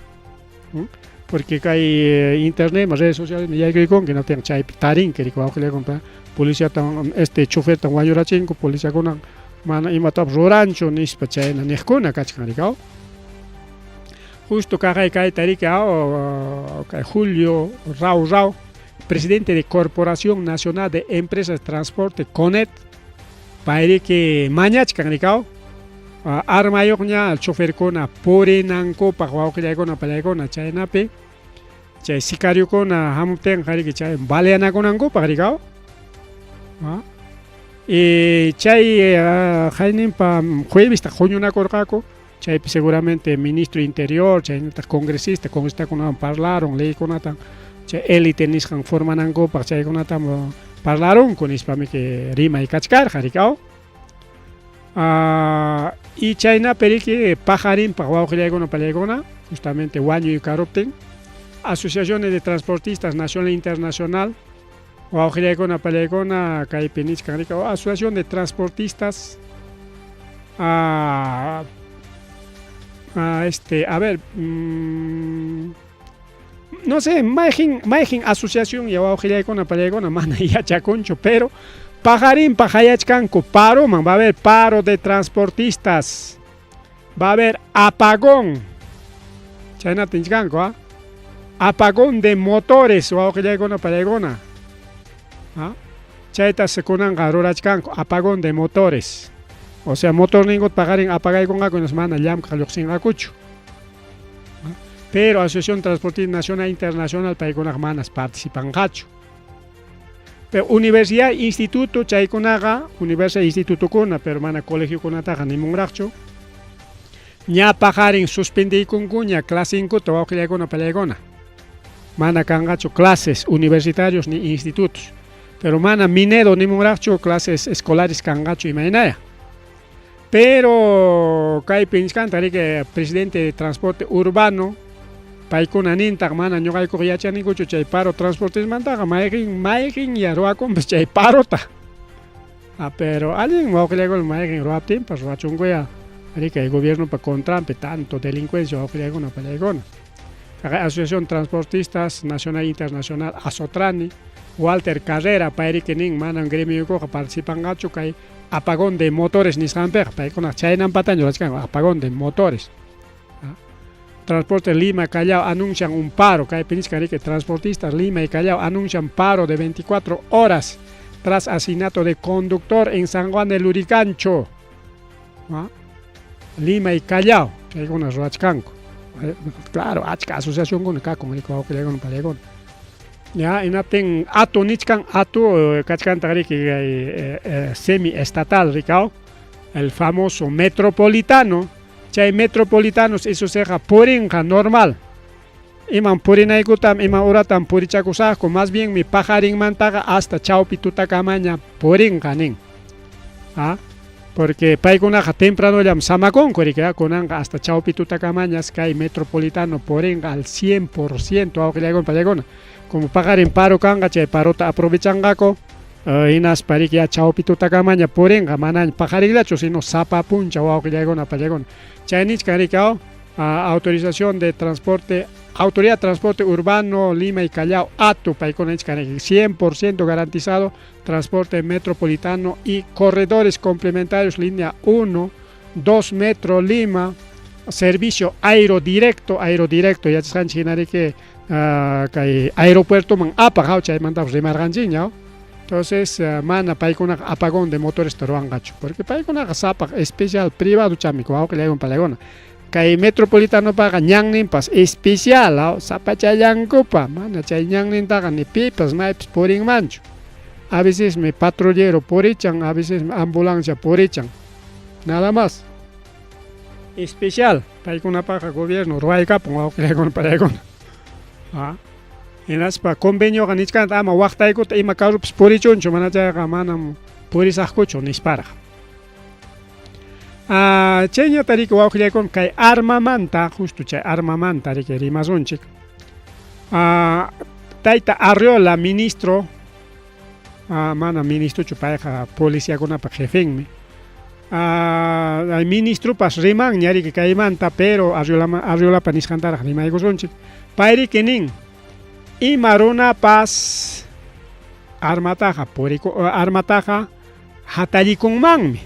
porque kay internet redes sociales yaykuykunki hinaptinqa chaypi tarinki riki wawqillaykuna policiata este choferta wañurachinku policiakuna mana imatapas ruranchu nispa chayna niqkuna kachkan riki justo kaqay kayta riki kay Julio Rau Rau. presidente de Corporación Nacional de Empresas de Transporte, CONET, payriki mañachkan rikaw armayuqña choferkuna purinankupaq wawqillaykuna pallaykuna chaynapi chay sicariokuna hamuptinqa riki chay baleanakunankupaq rikaw. Y chay hayninpa juevesta huñunakurqaku chaypi seguramente ministro interior chaynataq congresista congresistakunawan parlaron leykunata chay élite nisqan formanankupaq chaykunatam parlarunku nispami que rimay kachkarqa rikaw. Y chaynapi riki paqarinpaq wawqillaykuna pallaykuna justamente wañuy karuptin asociaciones de transportistas nacional e internacional wawqillaykuna pallaykuna kaypi nichkan rikaw asociación de transportistas a ver, no sé, mayqin mayqin asociación ya wawqillaykuna pallaykuna mana yachakunchu, pero paqarinpaq hayachkanku paroman, va a haber paro de transportistas, va a haber apagón, chaynata nichkanku, apagón de motores wawqillaykuna pallaykuna, chaytas kunanqa rurachkanku apagón de motores, o sea motorninkuta paqarin apagaykunqaku hinaspa mana llamk'aq lluqsinqakuchu. Pero Asociación Transportista Nacional e Internacional paykunaqa manas participanqachu. Pero universidad, instituto chaykunaqa, universidad institutokuna, pero mana colegiokunataqa nimunraqchu. Ña paqarin suspendiykunkuña clasinkuta wawqillaykuna pallaykuna. Mana kanqachu clases universitarios ni institutos. Pero mana Minedo nimunraqchu clases escolares kanqachu imaynaya. Pero kaypi nichkanta riki presidente de transporte urbano paykuna nintaq mana ñuqaykuqa yachanikuchu chay paro transportismantaqa mayqin mayqin ya ruwakunpas chay parota. Pero allin wawqillaykuna mayqin ruwaptinpas ruwachunkuya riki gobiernopa contranpi tanto delincuencia wawqillaykuna pallaykuna. Asociación Transportistas Nacional e Internacional Asotrani Walter Carrera payriki nin manam gremioykuqa participanqachu kay apagón de motores nisqanpiqa paykuna chaynampataña rurachkanku apagón de motores. Transporte Lima Callao anuncian un paro, kaypi nichkan riki transportistas Lima y Callao anuncian paro de 24 horas tras asesinato de conductor en San Juan de Lurigancho. Lima y Callao, chaykuna rurachkanku. Claro, achka asociacionkuna kakun riki wawqillaykuna pallaykuna. Ya, hinaptin atu nichkan, atu kachkantaq riki semi estatal rikaw, el famoso metropolitano, chay metropolitanos eso seqa purinqa normal. Iman purinaykutam, ima horatam purichakusaqku, más bien mi paqarinmantaqa hasta chawpi tutakamaña purinqa nin. Porque paykunaqa tempranollam samakunku riki, kunanqa hasta chawpi tutakamañas kay metropolitano purinqa al 100% wawqillaykuna pallaykuna. Como paqarin paro kanqa chay parota aprovechanqaku hinaspa riki ya chawpi tutakamaña purinqa manaña paqarinllachu sino sapa punchaw wawqillaykuna pallaykuna. Chay nichkan riki autorización de transporte, Autoridad de Transporte Urbano Lima y Callao, ATU, paykuna nichkan riki 100% garantizado transporte metropolitano y corredores complementarios línea 1, 2 Metro Lima, servicio aerodirecto, aerodirecto yachasqanchik hina riki kay aeropuertoman apaq chaymantapas rimarqanchikña. Entonces mana paykunaqa apagón de motores ruwanqachu porque paykunaqa sapaq especial privado chamiku wawqillaykuna pallaykuna. Kay metropolitanopaqa ñanninpas especial sapachallankupa mana chay ñannintaqa ni pipas maypas purinmanchu. A veces mi patrullero purichan, a veces ambulancia purichan. Nada más. Especial paykunapaqa gobierno ruwaykapun wawqillaykuna pallaykuna. Hinaspa convenioqa nichkanta ama waqtaykuta ima carropas purichunchu mana chayqa manam purisaqkuchu nisparaq. Chayñata riki wawqillaykuna kay armamanta, justo chay armamanta riki rimasunchik. Tayta Arriola ministro, mana ministrochu payqa policiakunapa jefenmi. Ministropas rimanña riki kaymanta, pero Arriolapa nisqantaraq rimaykusunchik. Payriki nin ima runapas armataqa puriku armataqa hatallikunmanmi.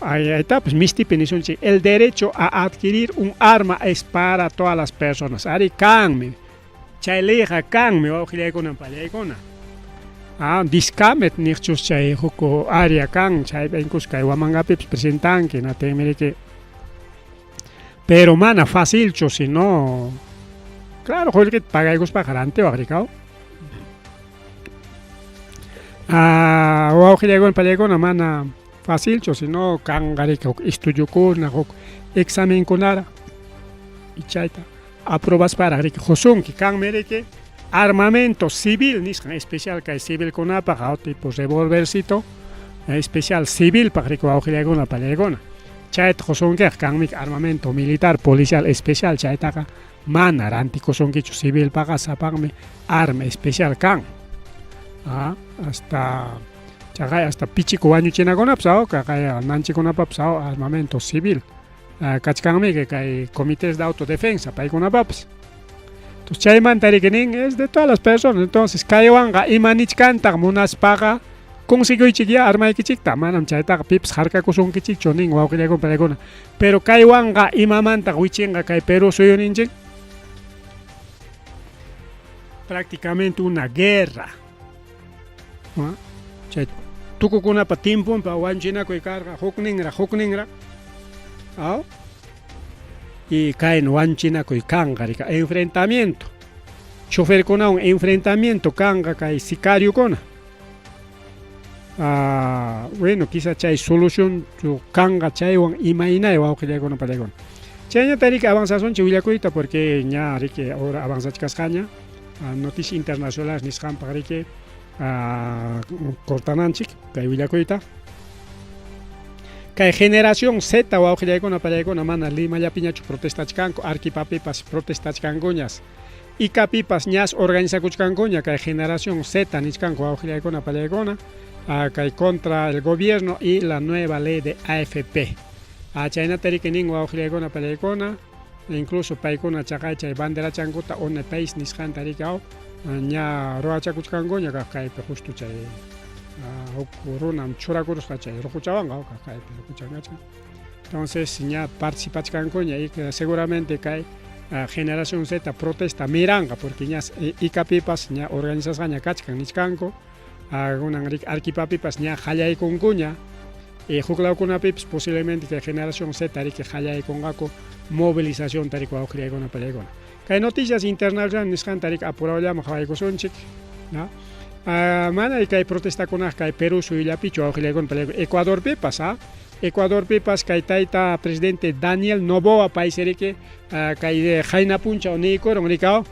Ahí mistipi nisunchik, el derecho a adquirir un arma es para todas las personas. Ari kanmi. Chay leyqa kanmi wawqillaykuna pallaykuna. Ah, discamet niqchus chay huk área kan, chaypi incluso kay Huamangapipas presentanki, hinaptinmi riki pero mana facilchu, sino claro, qullqita pagaykuspaqa rantiwaq rikaw. Ah, wawqillaykuna pallaykuna mana facilchu, sino kanqa riki huk estudiokuna, huk examenkunara y chayta aprobasparaq riki qusunki. Kanmi riki armamento civil nisqan especial kay civilkunapaq, aw tipo revolvercito especial civilpaq riki wawqillaykuna pallaykuna. Chayta qusunkiqa kanmi armamento militar policial especial chaytaqa mana rantikusunkichu civilpaqa sapanmi arma especial kan. Ah, hasta chaqay hasta pichiku wañuchinakunapas aw kaqay nanchikunapapas aw armamento civil kachkanmi kay comités de autodefensa paykunapapas. Entonces chaymanta riki nin es de todas las personas. Entonces kaywanqa ima nichkantaq munaspaqa consiguiychikyá armaykichikta, manam chaytaqa pipas harkakusunkichikchu nin wawqillaykuna pallaykuna. Pero kaywanqa imamantaq wichinqa kay Perú suyuninchik? Prácticamente una guerra. Chay tukukunapa tiemponpa wañuchinakuy karqa hukninraq hukninraq. Aw? Y kayna wañuchinakuy kanqa rika enfrentamiento. Choferkunawan enfrentamiento kanqa kay sicariokuna. Ah, bueno, quizá chay solución kanqa chaywan imaynay wawqillaykuna pallaykuna. Chayñata riki avanzasunchik willakuyta porque ña riki ahora avanzachkasqaña noticias internacionales nisqanpaq riki cortananchik kay willakuyta. Kay generación Z wawqillaykuna pallaykuna mana Limallapiñachu protestachkanku, Arequipapipas protestachkankuñas. Icapipas ñas organizakuchkankuña kay generación Z nichkanku wawqillaykuna pallaykuna kay contra el gobierno y la nueva ley de AFP. Chaynata riki nin wawqillaykuna pallaykuna, incluso paykuna chaqay chay banderachankuta ONE país nisqanta riki aw ña ruwachakuchkankuña kaq kaypi justo chay huk runam churakurusqa chay ruquchawanqa kaq kaypi ruquchan. Entonces ña participachkankuña y seguramente kay generación Z protesta miranqa porque ña Icapipas ña organizasqaña kachkan nichkanku, kunan riki Arequipapipas ña qallaykunkuña y huklawkunapipas posiblemente kay generación Z riki qallaykunqaku movilización riki wawqillaykuna pallaykuna. Kay noticias internacionales nisqanta riki apurawllaman qhawaykusunchik, ¿no? Mana kay protestakunaqa kay Perú suyullapichu wawqillaykuna pallaykuna, Ecuadorpipas, Ecuadorpipas kay tayta presidente Daniel Noboa paysi riki kay qayna punchaw niykurun rikaw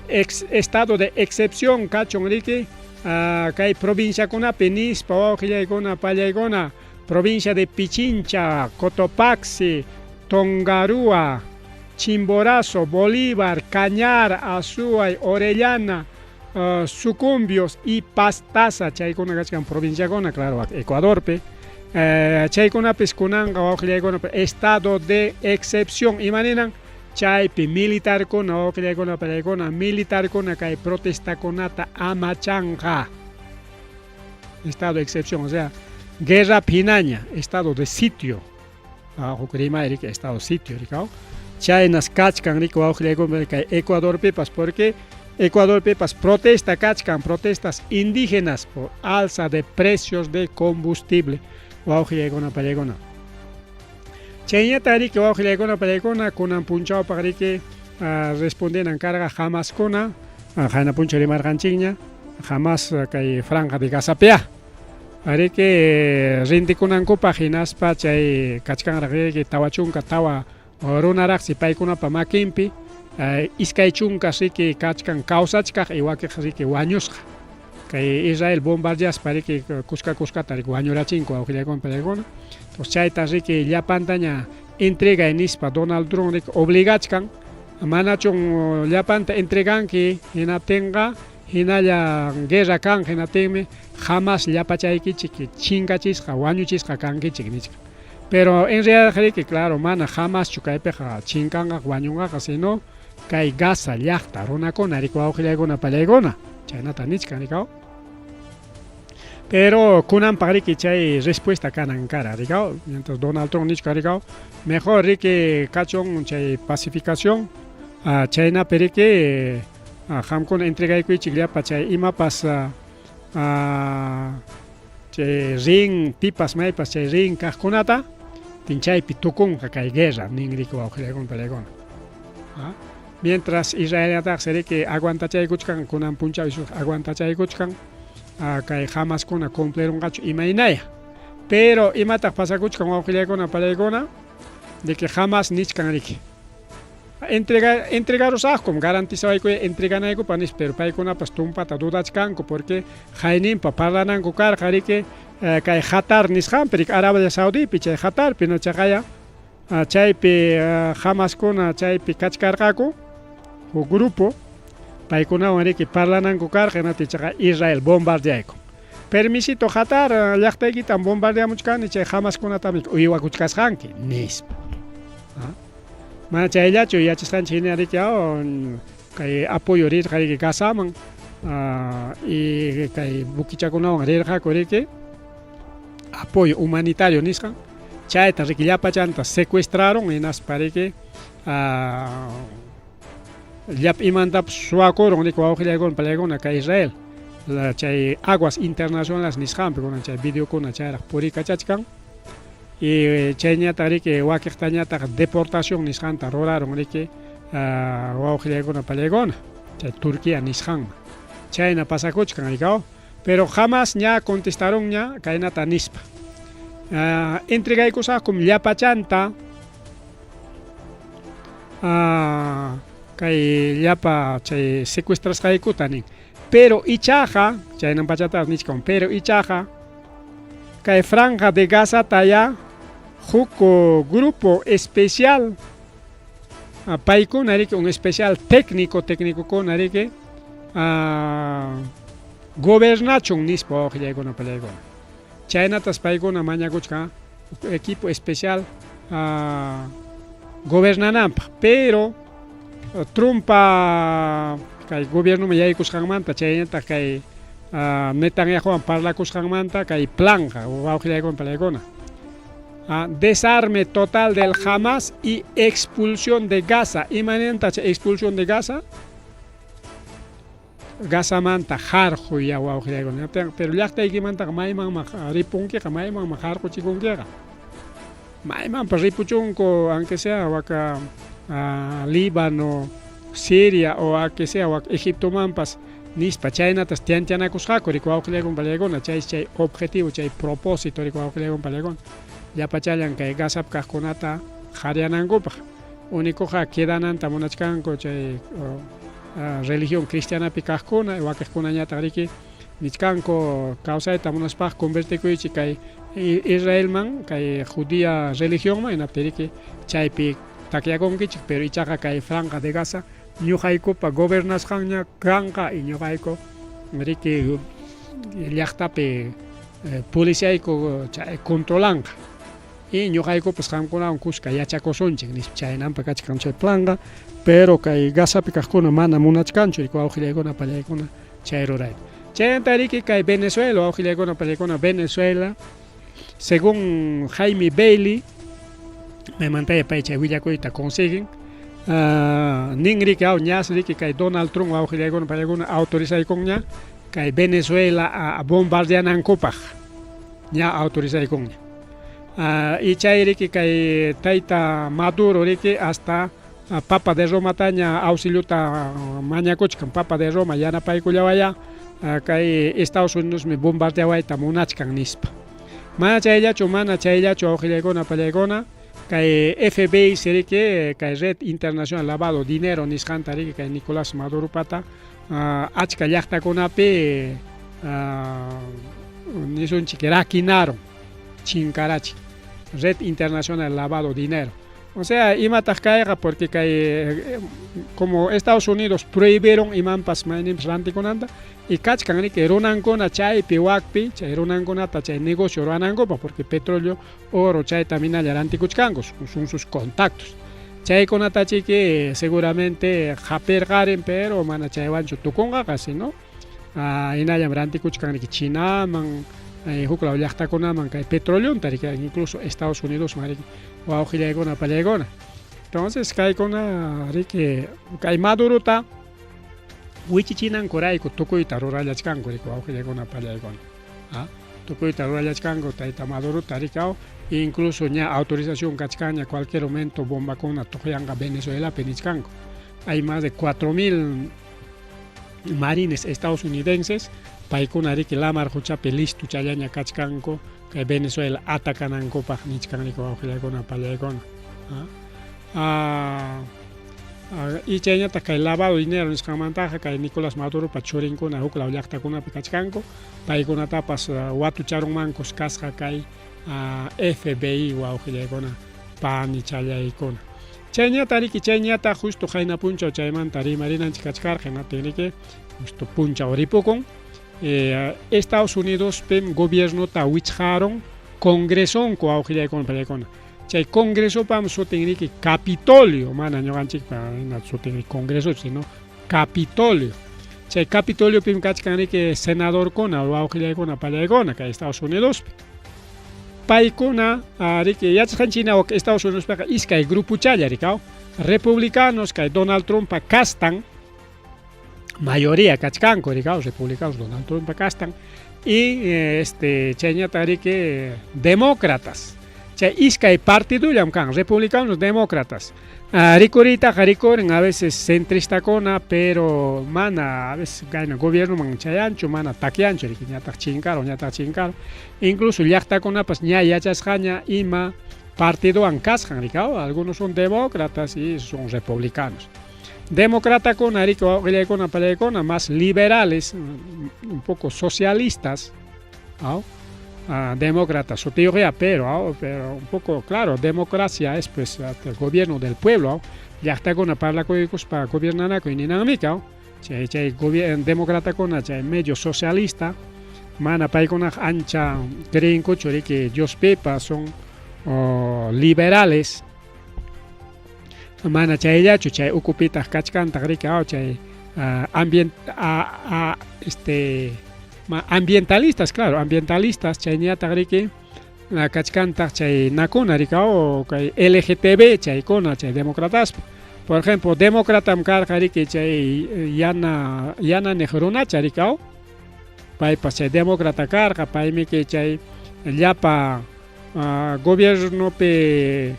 ex estado de excepción kachun riki kay provinciakunapi nispa wawqillaykuna pallaykuna, provincia de Pichincha, Cotopaxi, Tongarúa, Chimborazo, Bolívar, Cañar, Azuay, Orellana, Sucumbios y Pastaza, chaykuna kachkan provinciakuna, claro, Ecuadorpi. Chaykunapis kunanqa wawqillaykuna estado de excepción imaninan chaypi militarkuna wawqillaykuna pallaykuna militarkuna kay protestakunata amachanqa. Estado de excepción, o sea, guerra pinaña, estado de sitio. Huk rimay riki estado de sitio rikaw. Chaynas kachkan riki wawqillaykuna kay Ecuadorpipas porque Ecuadorpipas protesta kachkan, protestas indígenas por alza de precios de combustible. Wawqillaykuna pallaykuna. Chayñata riki wawqillaykuna pallaykuna kunan punchawpaq riki respondenan karqa Hamaskuna, qayna punchaw rimarqanchikña, Hamas kay franja de Gazapia. Riki rindikunankupaq hinaspa chay kachkanraq riki 44 runaraqsi paykunapa makinpi, 20 riki kachkan kawsachkaq y wakiq riki wañusqa. Kay Israel bombardeaspa riki kuska kuskata riki wañurachinku wawqillaykuna pallaykuna. Entonces chayta riki llapantaña entregay nispa Donald Trump riki obligachkan, manachun llapanta entreganki hinaptinqa hinalla guerra kan hinaptinmi Hamas llapachaykichik chinkachisqa wañuchisqa kankichik nichkan. Pero en realidad riki claro mana Hamaschu kaypiqa chinkanqa wañunqaqa sino kay Gaza llaqta runakuna riki wawqillaykuna pallaykuna chaynata nichkan rikaw. Pero kunanpaq riki chay respuesta kanan kara rikaw, mientras Donald Trump nichkan rikaw, mejor riki kachun chay pacificación, chaynapi riki Qamkuna entregaykuychik llapa chay imapas chay rin pipas maypas chay rin kaqkunata tinchaypi tukunqa kay guerra ninriki wawqillaykuna palaykuna. Mientras Israelñataqsi riki aguantachaykuchkan kunan punchaw aguantachaykuchkan kay Hamaskuna cumplirunqachu imaynaya. Pero imataq pasakuchkan wawqillaykuna palaykuna de que Hamas nichkan riki. Entrega, entregarusaqkum, garantizawayku entreganaykupaq nispa, pero paykunapas tumpata dudachkanku porque hayninpa parlananku karqa riki kay Qatar nisqanpi riki Arabia Saudipi chay Qatarpi no chaqaya chaypi Hamaskuna chaypi kachkarqaku huk grupo paykunawan riki parlananku karqa hinaptin ichaqa Israel bombardeaykun. Permisito Qatar llaqtaykitam bombardeamuchkani chay Hamaskunatam uywakuchkasqanki nispa. Mana chayllachu yachasqanchik hina riki kay apoyo rirqa riki Gazaman y kay buquichakunawan rirqaku riki apoyo humanitario nisqan chayta riki llapachanta secuestraron hinaspa riki llapa imantapas suwakurun riki wawqillaykuna palaykuna kay Israel chay aguas internacionales nisqanpi kunan chay videokuna chayraq purikachachkan. Y chayñataq riki wakiqtañataq deportación nisqanta rurarun riki wawqillaykuna pallaykuna chay Turquía nisqanman. Chayna pasakuchkan rikaw. Pero Hamas ña contestarunña kaynata nispa. Entregaykusaqkum llapachanta kay llapa chay secuestrasqaykuta nin. Pero ichaqa, chaynan pachatapas nichkan, pero ichaqa kay Franja de Gazata ya huk grupo especial paykuna riki un especial técnico, técnicokuna riki gobernachun nispa wawqillaykuna pallaykuna. Chaynatas paykuna mañakuchkan equipo especial gobernananpaq, pero Trumpa kay gobiernoman yaykusqanmanta chaynataq kay Netanyahuwan parlakusqanmanta kay planqa wawqillaykuna palaykuna. Desarme total del Hamas y expulsión de Gaza. Imanintaq chay expulsión de Gaza? Gazamanta harquy ya wawqillaykuna. Pero llaqtaykimantaqa maymanman ripunkiqa, maymanman harquchikunkiqa. Maymanpas ripuchunku, aunque sea waka Líbano, Siria o aunque sea wak Egiptomanpas nispa chaynatas tiantianakusqaku riki wawqillaykuna pallaykuna chaysi chay objetivo chay propósito riki wawqillaykuna pallaykuna llapachallan kay Gazapi kaqkunata qhariyanankupaq únicoqa quedananta munachkanku chay religión cristianapi kaqkuna wakiqkunañataq riki nichkanku kawsayta munaspaq convertikuychik kay Israelman kay judía religionman hinaptin riki chaypi takyakunkichik pero ichaqa kay Franja de Gaza ñuqaykupa gobernasqanña kanqa y ñuqayku riki llaqtapi policiayku chay controlanqa y ñuqaykupas qamkunawan kuska yachakusunchik nispa chaynampa kachkan chay planqa pero kay Gazapi kaqkuna mana munachkanchu riki wawqillaykuna pallaykuna chay rurayta. Chaymanta riki kay Venezuela wawqillaykuna pallaykuna Venezuela según Jaime Bailey maymantaya pay chay willakuyta consiguen nin riki aw ñas riki kay Donald Trump wawqillaykuna pallaykuna autorizaykunña kay Venezuela bombardeanankupaq ña autorizaykunña. Y chay riki kay tayta Maduro riki hasta Papa de Romataña auxiliota mañakuchkan, Papa de Roma yanapaykullawaya kay Estados Unidosmi bombardeawayta munachkan nispa. Mana chayllachu, mana chayllachu wawqillaykuna pallaykuna kay FBI riki kay Red Internacional Lavado Dinero nisqanta riki kay Nicolás Maduropata achka llaqtakunapi nisunchik rakinarun chinkarachin Red Internacional Lavado Dinero. O sea, imataq kayqa porque kay como Estados Unidos prohibieron imanpas mayninpas rantikunanta y kachkan riki runankuna chaypi wakpi chay runankunata chay negocio ruwanankupaq porque petróleo, oro chayta minalla rantikuchkanku son sus contactos. Chaykunata chiki seguramente hapirqarin pero mana chaywanchu tukunqaqa sino hinallam rantikuchkan riki Chinaman huklaw llaqtakunaman kay petroleonta riki incluso Estados Unidosman riki wawqillaykuna pallaykuna. Entonces kaykuna riki kay Madurota Wichichinankurayku tukuyta rurallachkanku riki wawqillaykuna pallaykuna. ¿Ah? Tukuyta rurallachkanku tayta Madurota riki aw, incluso ña autorización kachkanña cualquier momento bombakuna tuqyanqa Venezuelapi nichkanku. Hay más de 4000 marines estadounidenses paykuna riki lamar quchapi listo challaña kachkanku kay Venezuela atacanankupaq nichkan riki wawqillaykuna pallaykuna. ¿Ah? Ah, y chayñataq kay lavado de dinero nisqanmantaqa kay Nicolás Maduropa churinkuna huklaw llaqtakunapi kachkanku, paykunatapas watucharunmankus kasqa kay FBI wawqillaykuna panichallaykuna. Chayñata riki, chayñata justo qayna punchaw chaymanta rimarinanchik kachkarqa, hinaptin riki justo punchaw ripukun. Estados Unidospim gobiernota wichqarun congresonku wawqillaykuna pallaykuna. Chay congresopam sutin riki Capitolio, mana ñuqanchikpa hina sutin congreso, sino Capitolio. Chay Capitoliopim kachkan riki senadorkuna, wawqillaykuna pallaykuna kay Estados Unidospi. Paykuna riki yachasqanchik hina Estados Unidospiqa iskay grupuchalla riki, republicanos kay Donald Trumpa kastan, mayoría kachkanku riki, republicanos Donald Trumpa kastan, y chayñataq riki demócratas. Chay iskay partidullam kan, republicanos, demócratas. Rikuriytaqa rikurin a veces centristakuna, pero mana a veces kayna gobiernoman chayanchu, mana takyanchu riki, ñataq chinkaru, ñataq chinkaru. Incluso llaqtakunapas ña yachasqaña ima partidowan kasqan riki, algunos son demócratas y son republicanos. Demócratakuna riki wawqillaykuna pallaykuna más liberales, un poco socialistas, demócrata sutiyuqya, pero un poco, claro, democracia es pues el gobierno del pueblo, llaqtakuna parlakuykuspa gobiernanakuy ninanmika, chay chay demócratakuna chay medio socialista, mana paykunaqa ancha creenkuchu riki Diospipas, son liberales, mana chayllachu, chay ukupitaq kachkantaq riki chay ambientalistas, claro, ambientalistas, chayñataq riki kachkantaq chay nakuna riki kay LGTB chaykuna chay demócrataspa. Por ejemplo, demócratam karqa riki chay yana yana niq runacha riki, paypas chay demócrata karqa, paymiki chay llapa gobiernopi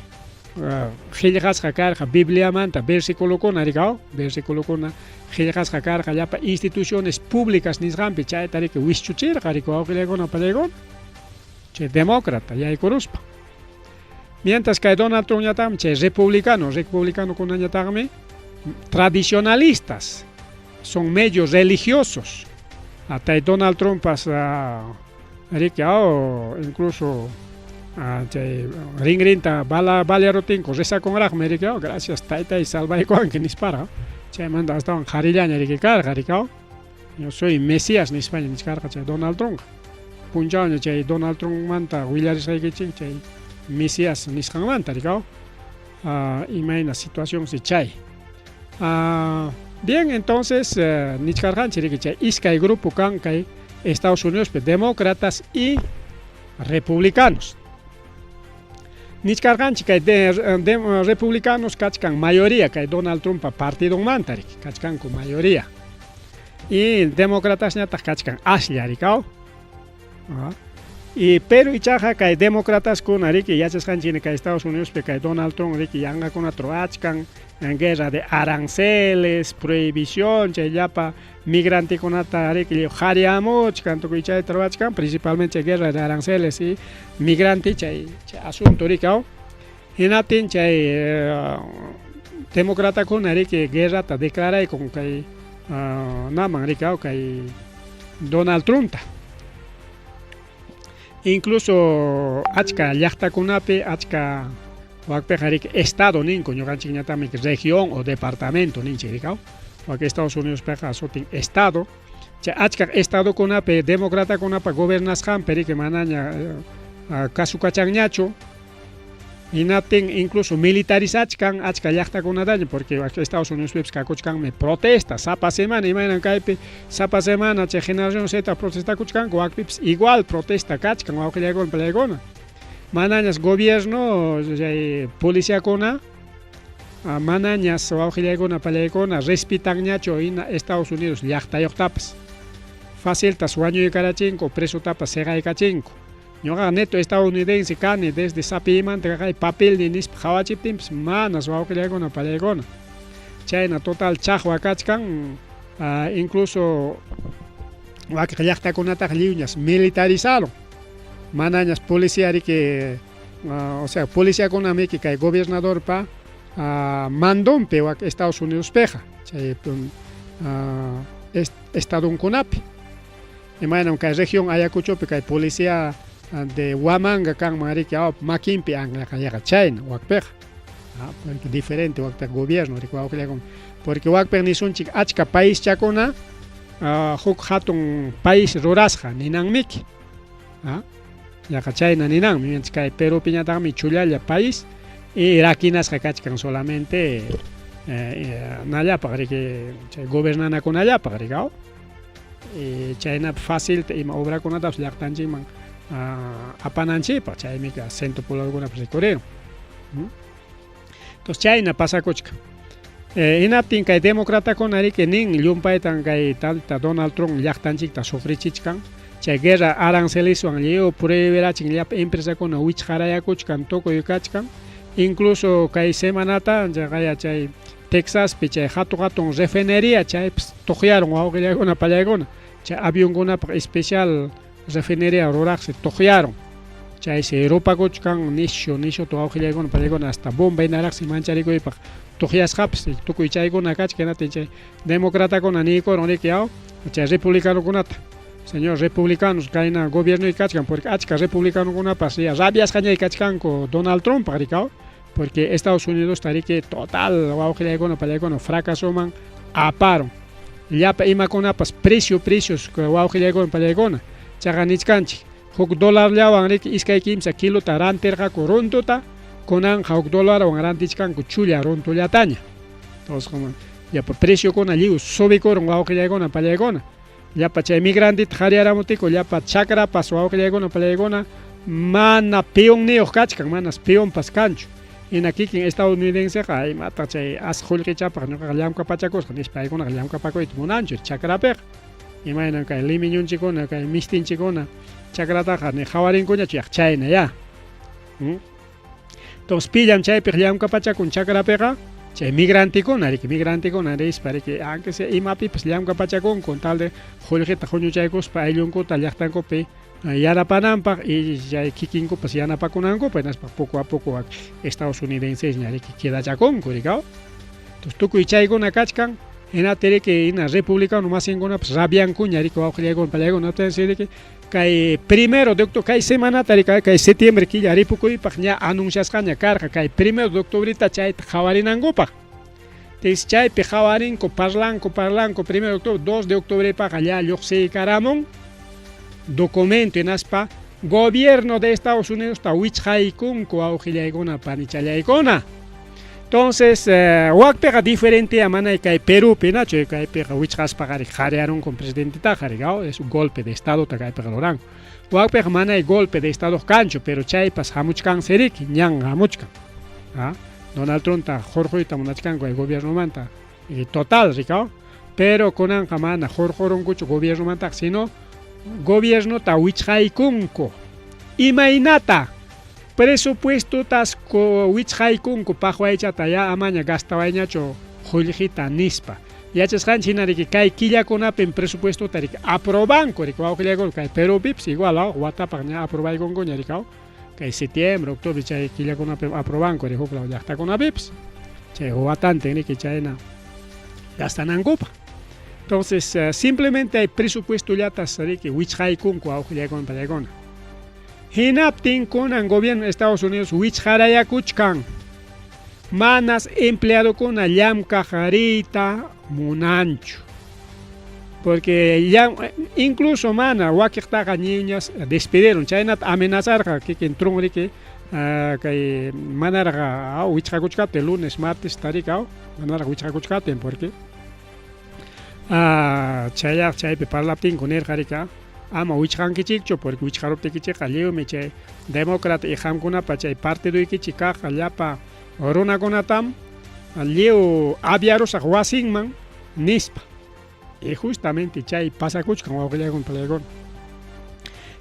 qillqasqa karqa Bibliamanta versiculokuna riki, versiculokuna qillqasqa karqa llapa instituciones públicas nisqanpi, chayta riki wischuchirqa riki wawqillaykuna pallaykuna, chay demócrata yaykuruspa. Mientras kay Donald Trumpñataqmi chay republicano, republicanokunañataqmi tradicionalistas, son medios religiosos. Hasta Donald Trumpas riki incluso chay rinrinta bala balearutinku rezakunraqmi riki, gracias taytay salvaykuwanki nispara, chaymanta astawan qharillaña riki karqa riki, yo soy Mesías nispaña nichkarqa chay Donald Trump. Punchawña chay Donald Trumpmanta willarisqaykichik chay Mesías nisqanmanta riki, imayna situación si chay. Bien, entonces nichkarqanchik riki chay iskay grupo kan kay Estados Unidos, demócratas y republicanos. Nichkarqanchik kay republicanos kachkan mayoría kay Donald Trumpa partidonmanta riki, kachkanku mayoría. Y demócratasñataq kachkan aslla riki. Y pero ichaqa kay demócrataskuna riki yachasqanchik kay Estados Unidospi kay Donald Trump riki yanqakunata ruwachkan, guerra de aranceles, prohibición, chay llapa migrantekunata riki qhariyamuchkan, tukuy chayta ruwachkan, principalmente guerra de aranceles y migrante chay chay asunto riki. Hinaptin chay demócratakuna riki guerrata declaraykun kay naman riki kay Donald Trumpta. Incluso achka llaqtakunapi, achka wakpiqa riki estado ninku, ñuqanchikñataqmi región o departamento ninchik riki, wak Estados Unidospiqa sutin estado. Chay achka estadokunapi democratakunapa gobernasqanpi riki manaña kasukachanñachu. Hinaptin incluso militarizachkan achka llaqtakunataña, porque Estados Unidospipas kakuchkanmi protesta sapa semana, imaynan kaypi sapa semana chay generación Z protestakuchkanku, wakpipas igual protesta kachkan wawqillaykuna pallaykuna. Manañas gobierno chay policiakuna Manañas wawqillaykuna pallaykuna respitanñachu hina Estados Unidos llaqtayuqtapas. Faciltas wañuykarachinku, presotapas seqaykachinku. Ñuqaqa neto estadounidense kani desde sapiymanta kaqay papelniy nispa qhawachiptinpas manas wawqillaykuna pallaykuna. Chayna total chaqwa kachkan, incluso wakiq llaqtakunataqa lliwñas militarizarun. Manañas policía riki, o sea, policiakunamiki kay gobernadorpa mandonpi wak Estados Unidospiqa, chay estadonkunapi. Imaynam kay región Ayacuchopi kay policía de Huamanga kanman riki makinpi anllaqa yaqa chayna wakpiqa. Porque diferente wakpiqa gobierno riki wawqillakuna. Porque wakpiqa nisunchik achka paischakuna huk hatun país rurasqa ninanmiki. Yaqa chayna ninanmi. Mientras kay Perupiñataqmi chullalla país y rakinasqa kachkan solamente nallapaq riki chay gobernanakunallapaq riki. Chaynapi facilta ima obrakunatapas llaqtanchikman apananchikpaq chaymi centro pobladokunapas rikurirun. Entonces chayna pasakuchkan. Hinaptin kay democratakuna riki nin llumpaytan kay tanta Donald Trump llaqtanchikta sufrichichkan. Chay guerra aranceliswan lliw prohibirachin llapa empresakuna wichqarayakuchkan tukuy kachkan. Incluso kay semanata chaqaya chay Texaspi chay hatun hatun refinería chaypas tuqyarun wawqillaykuna pallaykuna. Chay avionkunapaq especial refinería ruraqsi tuqyarun. Chaysi rupakuchkan nishu nishuta wawqillaykuna pallaykuna hasta bomba hinaraqsi mancharikuypaq tuqyasqapas tukuy chaykuna kachkan. Hinaptin chay democratakuna niykurun riki chay republicanokunata. Señor republicanos kayna gobiernoy kachkan porque achka republicanokunapas ya rabiasqañay kachkanku Donald Trump riki porque Estados Unidos riki total wawqillaykuna pallaykuna fracasoman aparun. Llapa imakunapas precio precios wawqillaykuna pallaykuna chaqa nichkanchik huk dolarllawan riki iskay kimsa kilota rantirqaku runtuta kunanqa huk dolarwan rantichkanku chulla runtullataña. Entonces llapa preciokuna lliw subikurun wawqillaykuna pallaykuna. Llapa chay migrantita qariyaramutiku llapa chakrapas wawqillaykuna pallaykuna mana peonniyuq kachkan, manas peonpas kanchu. Hina kikin estadounidenseqa imataq chay as qullqichapaq ñuqaqa llamkapachakusqa nispa paykunaqa llamkapakuyta munanchu chakrapiqa. Imaynam kay limiñunchikkuna kay mistinchikkuna chakrataqa ni qhawarinkuñachu yaq chayna ya. Entonces pillam chaypiq llamkapachakun chakrapiqa chay migrantikuna riki migrantikuna rispa riki aunque sea imapipas llamkapachakunku con tal de qullqita huñuchaykuspa ayllunkuta llaqtankupi yanapananpaq y chay kikinkupas yanapakunankupaq hinaspa poco a poco estadounidenses riki quedachakunku riki. Entonces tukuy chaykuna kachkan hinaptin riki hina republicano masinkunapas rabiankuña riki wawqillaykuna pallaykuna riki kay primero de octubre kay semanata riki kay septiembre killa ripukuypaq ña anunciasqaña karqa kay primero de octubreta chayta qhawarinankupaq. Entonces chaypi qhawarinku parlanku parlanku primero de octubre 2 de octubrepaqa ya lluqsiykaramun documento hinaspa gobierno de Estados Unidos ta wichqaykunku wawqillaykuna panichallaykuna. Entonces wakpiqa diferente manay kay Perupi nachu kaypiqa wichqaspaqa qhariyarunku presidentetaqa riki es un golpe de estado ta kaypiqa ruranku. Wakpiqa manay golpe de estado kanchu pero chaypas hamuchkansi riki ñan hamuchkan. Donald Trump ta hurquyta munachkanku kay gobiernomanta y total riki pero kunanqa mana hurqurunkuchu gobiernomantaqa sino gobiernota wichqaykunku. Imaynata presupuestotas wichqaykunku paqwaychata ya amaña gastawayñachu qullqita nispa. Yachasqanchik hina riki kay killakunapim presupuestota riki aprobanku riki wawqillaykuna kay Perupipas igual watapaq ña aprobaykunkuña riki kay septiembre, octubre chay killakunapim aprobanku riki huklaw llaqtakunapipas chay watantin riki chayna gastanankupaq. Entonces simplemente hay presupuestollatas riki wichqaykunku wawqillaykuna pallaykuna. Hinaptin kunan gobierno de Estados Unidos wichqarayakuchkan. Manas empleadokuna llamkaq riyta munanchu. Porque ya incluso mana wakiqtaqa ñiñas despidieron chaynata amenazarqa kikin Trump riki kay manaraq wichqakuchkaptin lunes, martes tarika manaraq wichqakuchkaptin porque chayaq chaypi parlaptinku nirqa riki ama wichqankichikchu porque wichqaruptikichikqa lliwmi chay demócrata y qamkunapa chay partidoykichik kaq llapa runakunatam Lliw aviarusaq wasinman nispa. Y justamente chay pasakuchkan wawqillaykuna palaykuna.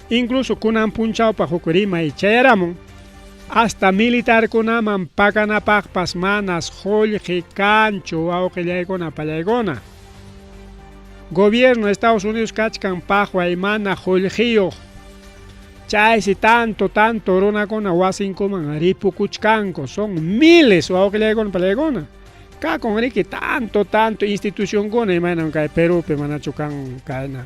Incluso kunan punchawpaq huk rimay chayaramun hasta militarkunaman paganapaqpas manas qullqi kanchu wawqillaykuna pallaykuna. Gobierno Estados Unidos kachkan paqway mana qullqiyuq. Chaysi tanto tanto runakuna wasinkuman ripukuchkanku, son miles wawqillaykuna pallaykuna. Kakun riki tanto tanto institucionkuna imaynam kay Perupi manachu kan kayna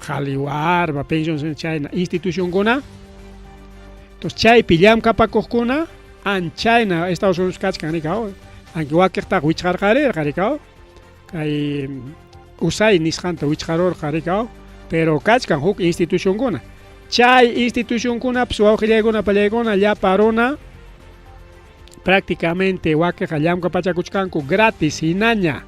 qhali warma, pensión chayna institucionkuna. Entonces chaypi llamkapakuqkuna anchayna Estados Unidos kachkan rikaw, aunque wakiqtaqa wichqarqarirqa rikaw, kay USAID nisqanta wichqarurqa rikaw, pero kachkan huk institucionkuna. Chay institucionkunapas wawqillaykuna pallaykuna llapa runa prácticamente wakiqa llamkapachakuchkanku gratis hinaña.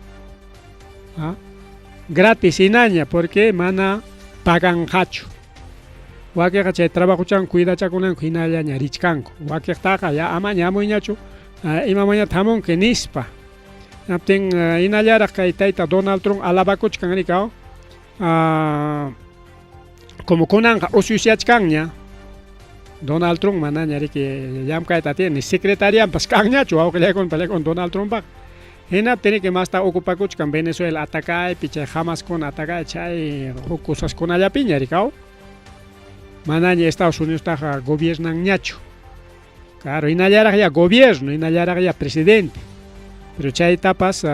Gratis hinaña porque mana paganqachu. Wakiqa chay trabajuchan cuidachakunanku hinallaña richkanku. Wakiqtaqa ya amaña hamuyñachu imamañata hamunki nispa. Hinaptin hinallaraq kay tayta Donald Trump alabakuchkan rikaw. Como kunanqa usyusyachkanña Donald Trump manaña riki llamkayta atiene secretarianpas kanñachu wawqillaykuna pallaykuna Donald Trumpaq. Hinaptin riki masta ocupakuchkan Venezuela atacaypi chay Hamaskuna atacay chay huk cosaskunallapiña rikaw. Manaña Estados Unidostaqa gobiernanñachu. Claro, hinallaraq ya gobierno, hinallaraq ya presidente. Pero chaytapas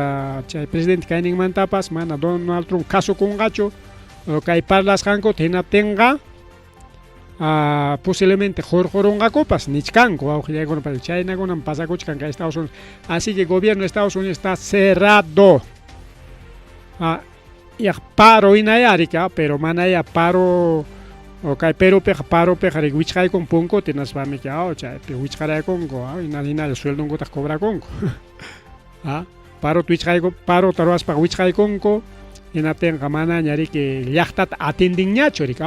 chay presidente kayninmantapas mana Donald Trump kasukunqachu kay parlasqankuta hinaptinqa posiblemente hurqurunqakupas nichkanku wawqillaykuna chaynakunam pasakuchkan kay Estados Unidos. Así que gobierno de Estados Unidos está cerrado. Yaq paro hinaya riki, pero manaya paro kay Perupiqa paropiqa riki wichqaykun punkuta hinaspamiki chaypi wichqaraykunku hina hinalla sueldonkutaq cobrakunku. Parota wichqayku parota ruwaspaqa wichqaykunku hinaptinqa manaña riki llaqtata atendinñachu riki.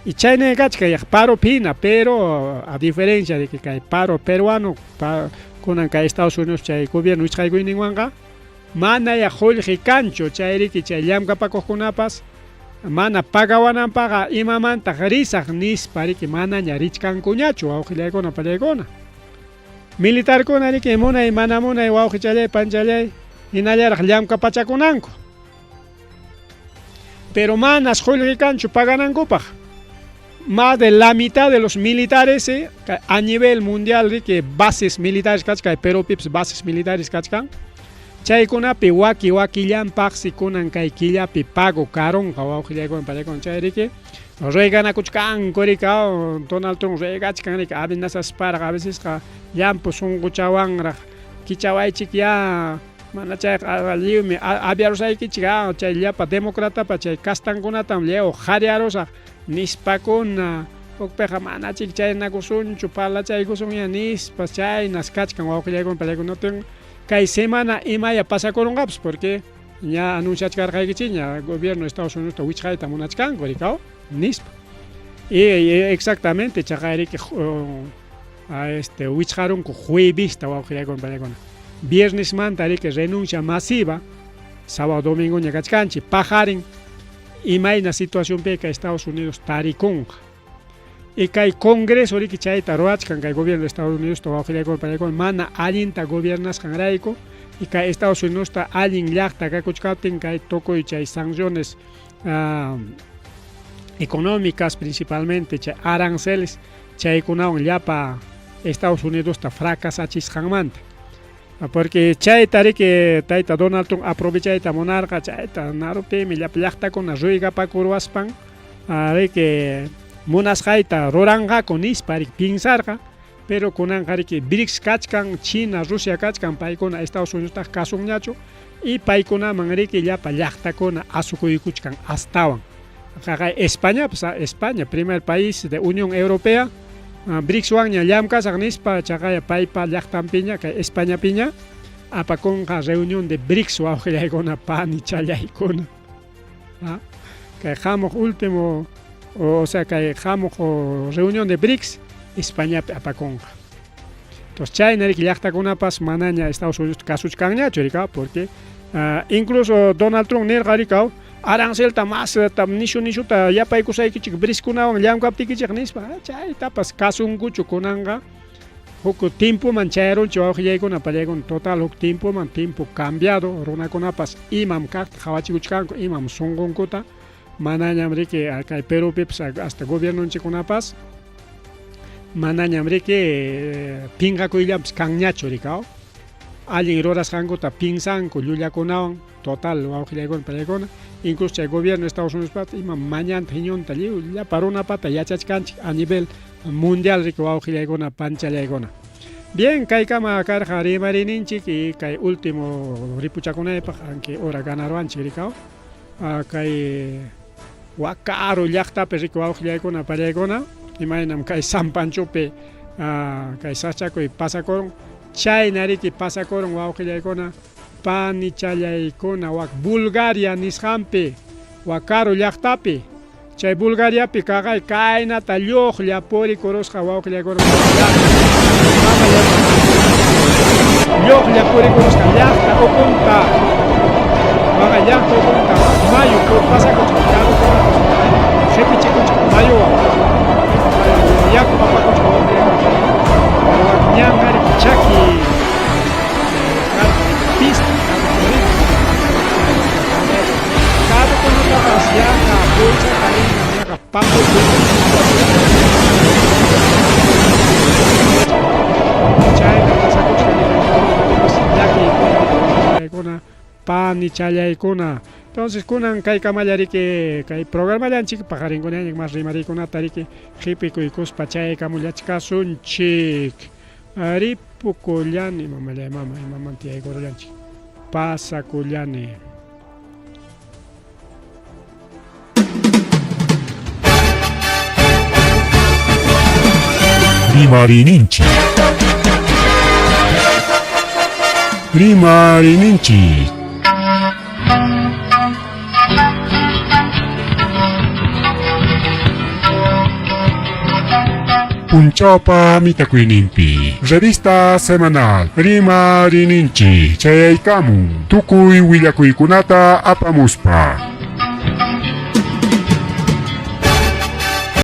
Y chayna kachkan yaq paropi hina, pero a diferencia de que kay paro peruano kunan kay Estados Unidos chay gobierno wichqaykuyninwanqa manaya qullqi kanchu chay riki chay llamkapakuqkunapas mana pagawananpaqa imamantaq risaq nispa riki manaña richkankuñachu wawqillaykuna pallaykuna. Militarkuna riki munay mana munay wawqichallay panchallay hinallaraq llamkapachakunanku. Pero manas qullqi kanchu paganankupaq. Más de la mitad de los militares a nivel mundial riki bases militares kachkan Perupipas bases militares kachkan. Chaykunapi waki wakillanpaqsi kunan kay killapi pago karunqa wawqillaykuna pallaykuna chay riki reganakuchkanku riki Donald Trump regachkan riki amenazasparaq a vecesqa llampu sunquchawanraq kichawaychik ya mana chayqa lliwmi aviarusaykichik chay llapa democratapa chay kastankunatam lliw qhariarusaq nispakuna hukpiqa manachik chaynakusunchu parlachaykusunya nispa chaynas kachkan wawqillaykuna pallaykuna. Kay semana imaya pasakurunqapas porque ña anunciachkarqaykichikña gobierno de Estados Unidos wichqayta munachkanku rikaw nispa. Y exactamente chaqay riki este wichqarunku juevesta wawqillaykuna pallaykuna. Viernesmanta riki renuncia masiva, sábado domingoña kachkanchik paqarin imayna situacionpiqa Estados Unidos tarikunqa. Y kay Congreso riki chayta ruwachkan kay gobierno de Estados Unidos wawqillaykuna pallaykuna mana allinta gobiernasqanrayku y kay Estados Unidosta allin llaqta kakuchkaptin kay tukuy chay sanciones económicas principalmente chay aranceles chaykunawan llapa Estados Unidosta fracasachisqanmanta. Porque chayta riki tayta Donald Trump aprovechayta munarqa chayta naruptinmi llapa llaqtakuna ruygapakuruwaspan riki munasqayta ruranqaku nispa riki piensarqa, pero kunanqa riki BRICS kachkan, China, Rusia kachkan, paykuna Estados Unidostaqa kasunñachu y paykunaman riki llapa llaqtakuna asukuykuchkan astawan. Qaqay Españapas, España, primer país de Unión Europea, BRICSwanña llamkasaq nispa chaqaya paypa llaqtanpiña kay Españapiña apakunqa reunión de BRICS wawqillaykuna panichallaykuna. Kay hamuq último, o sea kay hamuq reunión de BRICS Españapi apakunqa. Entonces chayna riki llaqtakunapas manaña Estados Unidos kasuchkanñachu rikaw porque incluso Donald Trump nirqa rikaw arancelta mas nishu nishuta yapaykusaykichik briskunawan llamkaptikichik nispa chaytapas kasunkuchu kunanqa huk timpuman chayarunchik wawqillaykuna pallaykuna total huk timpuman timpu cambiado runakunapas imam kaqta qhawachikuchkanku imam sunqunkuta manañam riki kay Perupipas hasta gobiernonchikkunapas manañam riki pinqakuyllanpas kanñachu rikaw allin rurasqankuta pinsanku llullakunawan total wawqillaykuna pallaykuna incluso chay gobierno de Estados Unidos pata imam mañanta hiñunta lliw llapa runapata yachachkanchik a nivel mundial riki wawqillaykuna panchallaykuna. Bien, kaykama karqa rimarininchik y kay último ripuchakunaypaq aunque hora ganaruwanchik rikaw kay Wakaru llaqtapi riki wawqillaykuna pallaykuna imaynam kay San Panchopi kay sachakuy pasakurun chayna riki pasakurun wawqillaykuna panichallaykuna wak Bulgaria nisqanpi Wakaru llaqtapi chay Bulgariapi kaqay kaynata lluqlla purikurusqa wawqillaykuna lluqlla purikurusqa llaqta ukunta waqa llaqta ukunta mayu pasakuchqa carrokunapas qipichikuchqa mayuwan yaku apakuchqa wawqillaykuna wak ñanqa riki chaki pista carrokunatapas yaqa bolsata rina yaqa papel chayna pasakuchka llakiykuna panichallaykuna entonces kunan kaykamalla riki kay programallanchik paqarinkunaña mas rimariykunata riki qhipikuykuspa chaykamullachkasunchik ripukullani mamallay mama imamanta yaykurullanchik pasakullani. Rimarininchik. Rimarininchik. Punchawpa mitakuyninpi. Revista semanal Rimarininchik chayaykamun tukuy willakuykunata apamuspa.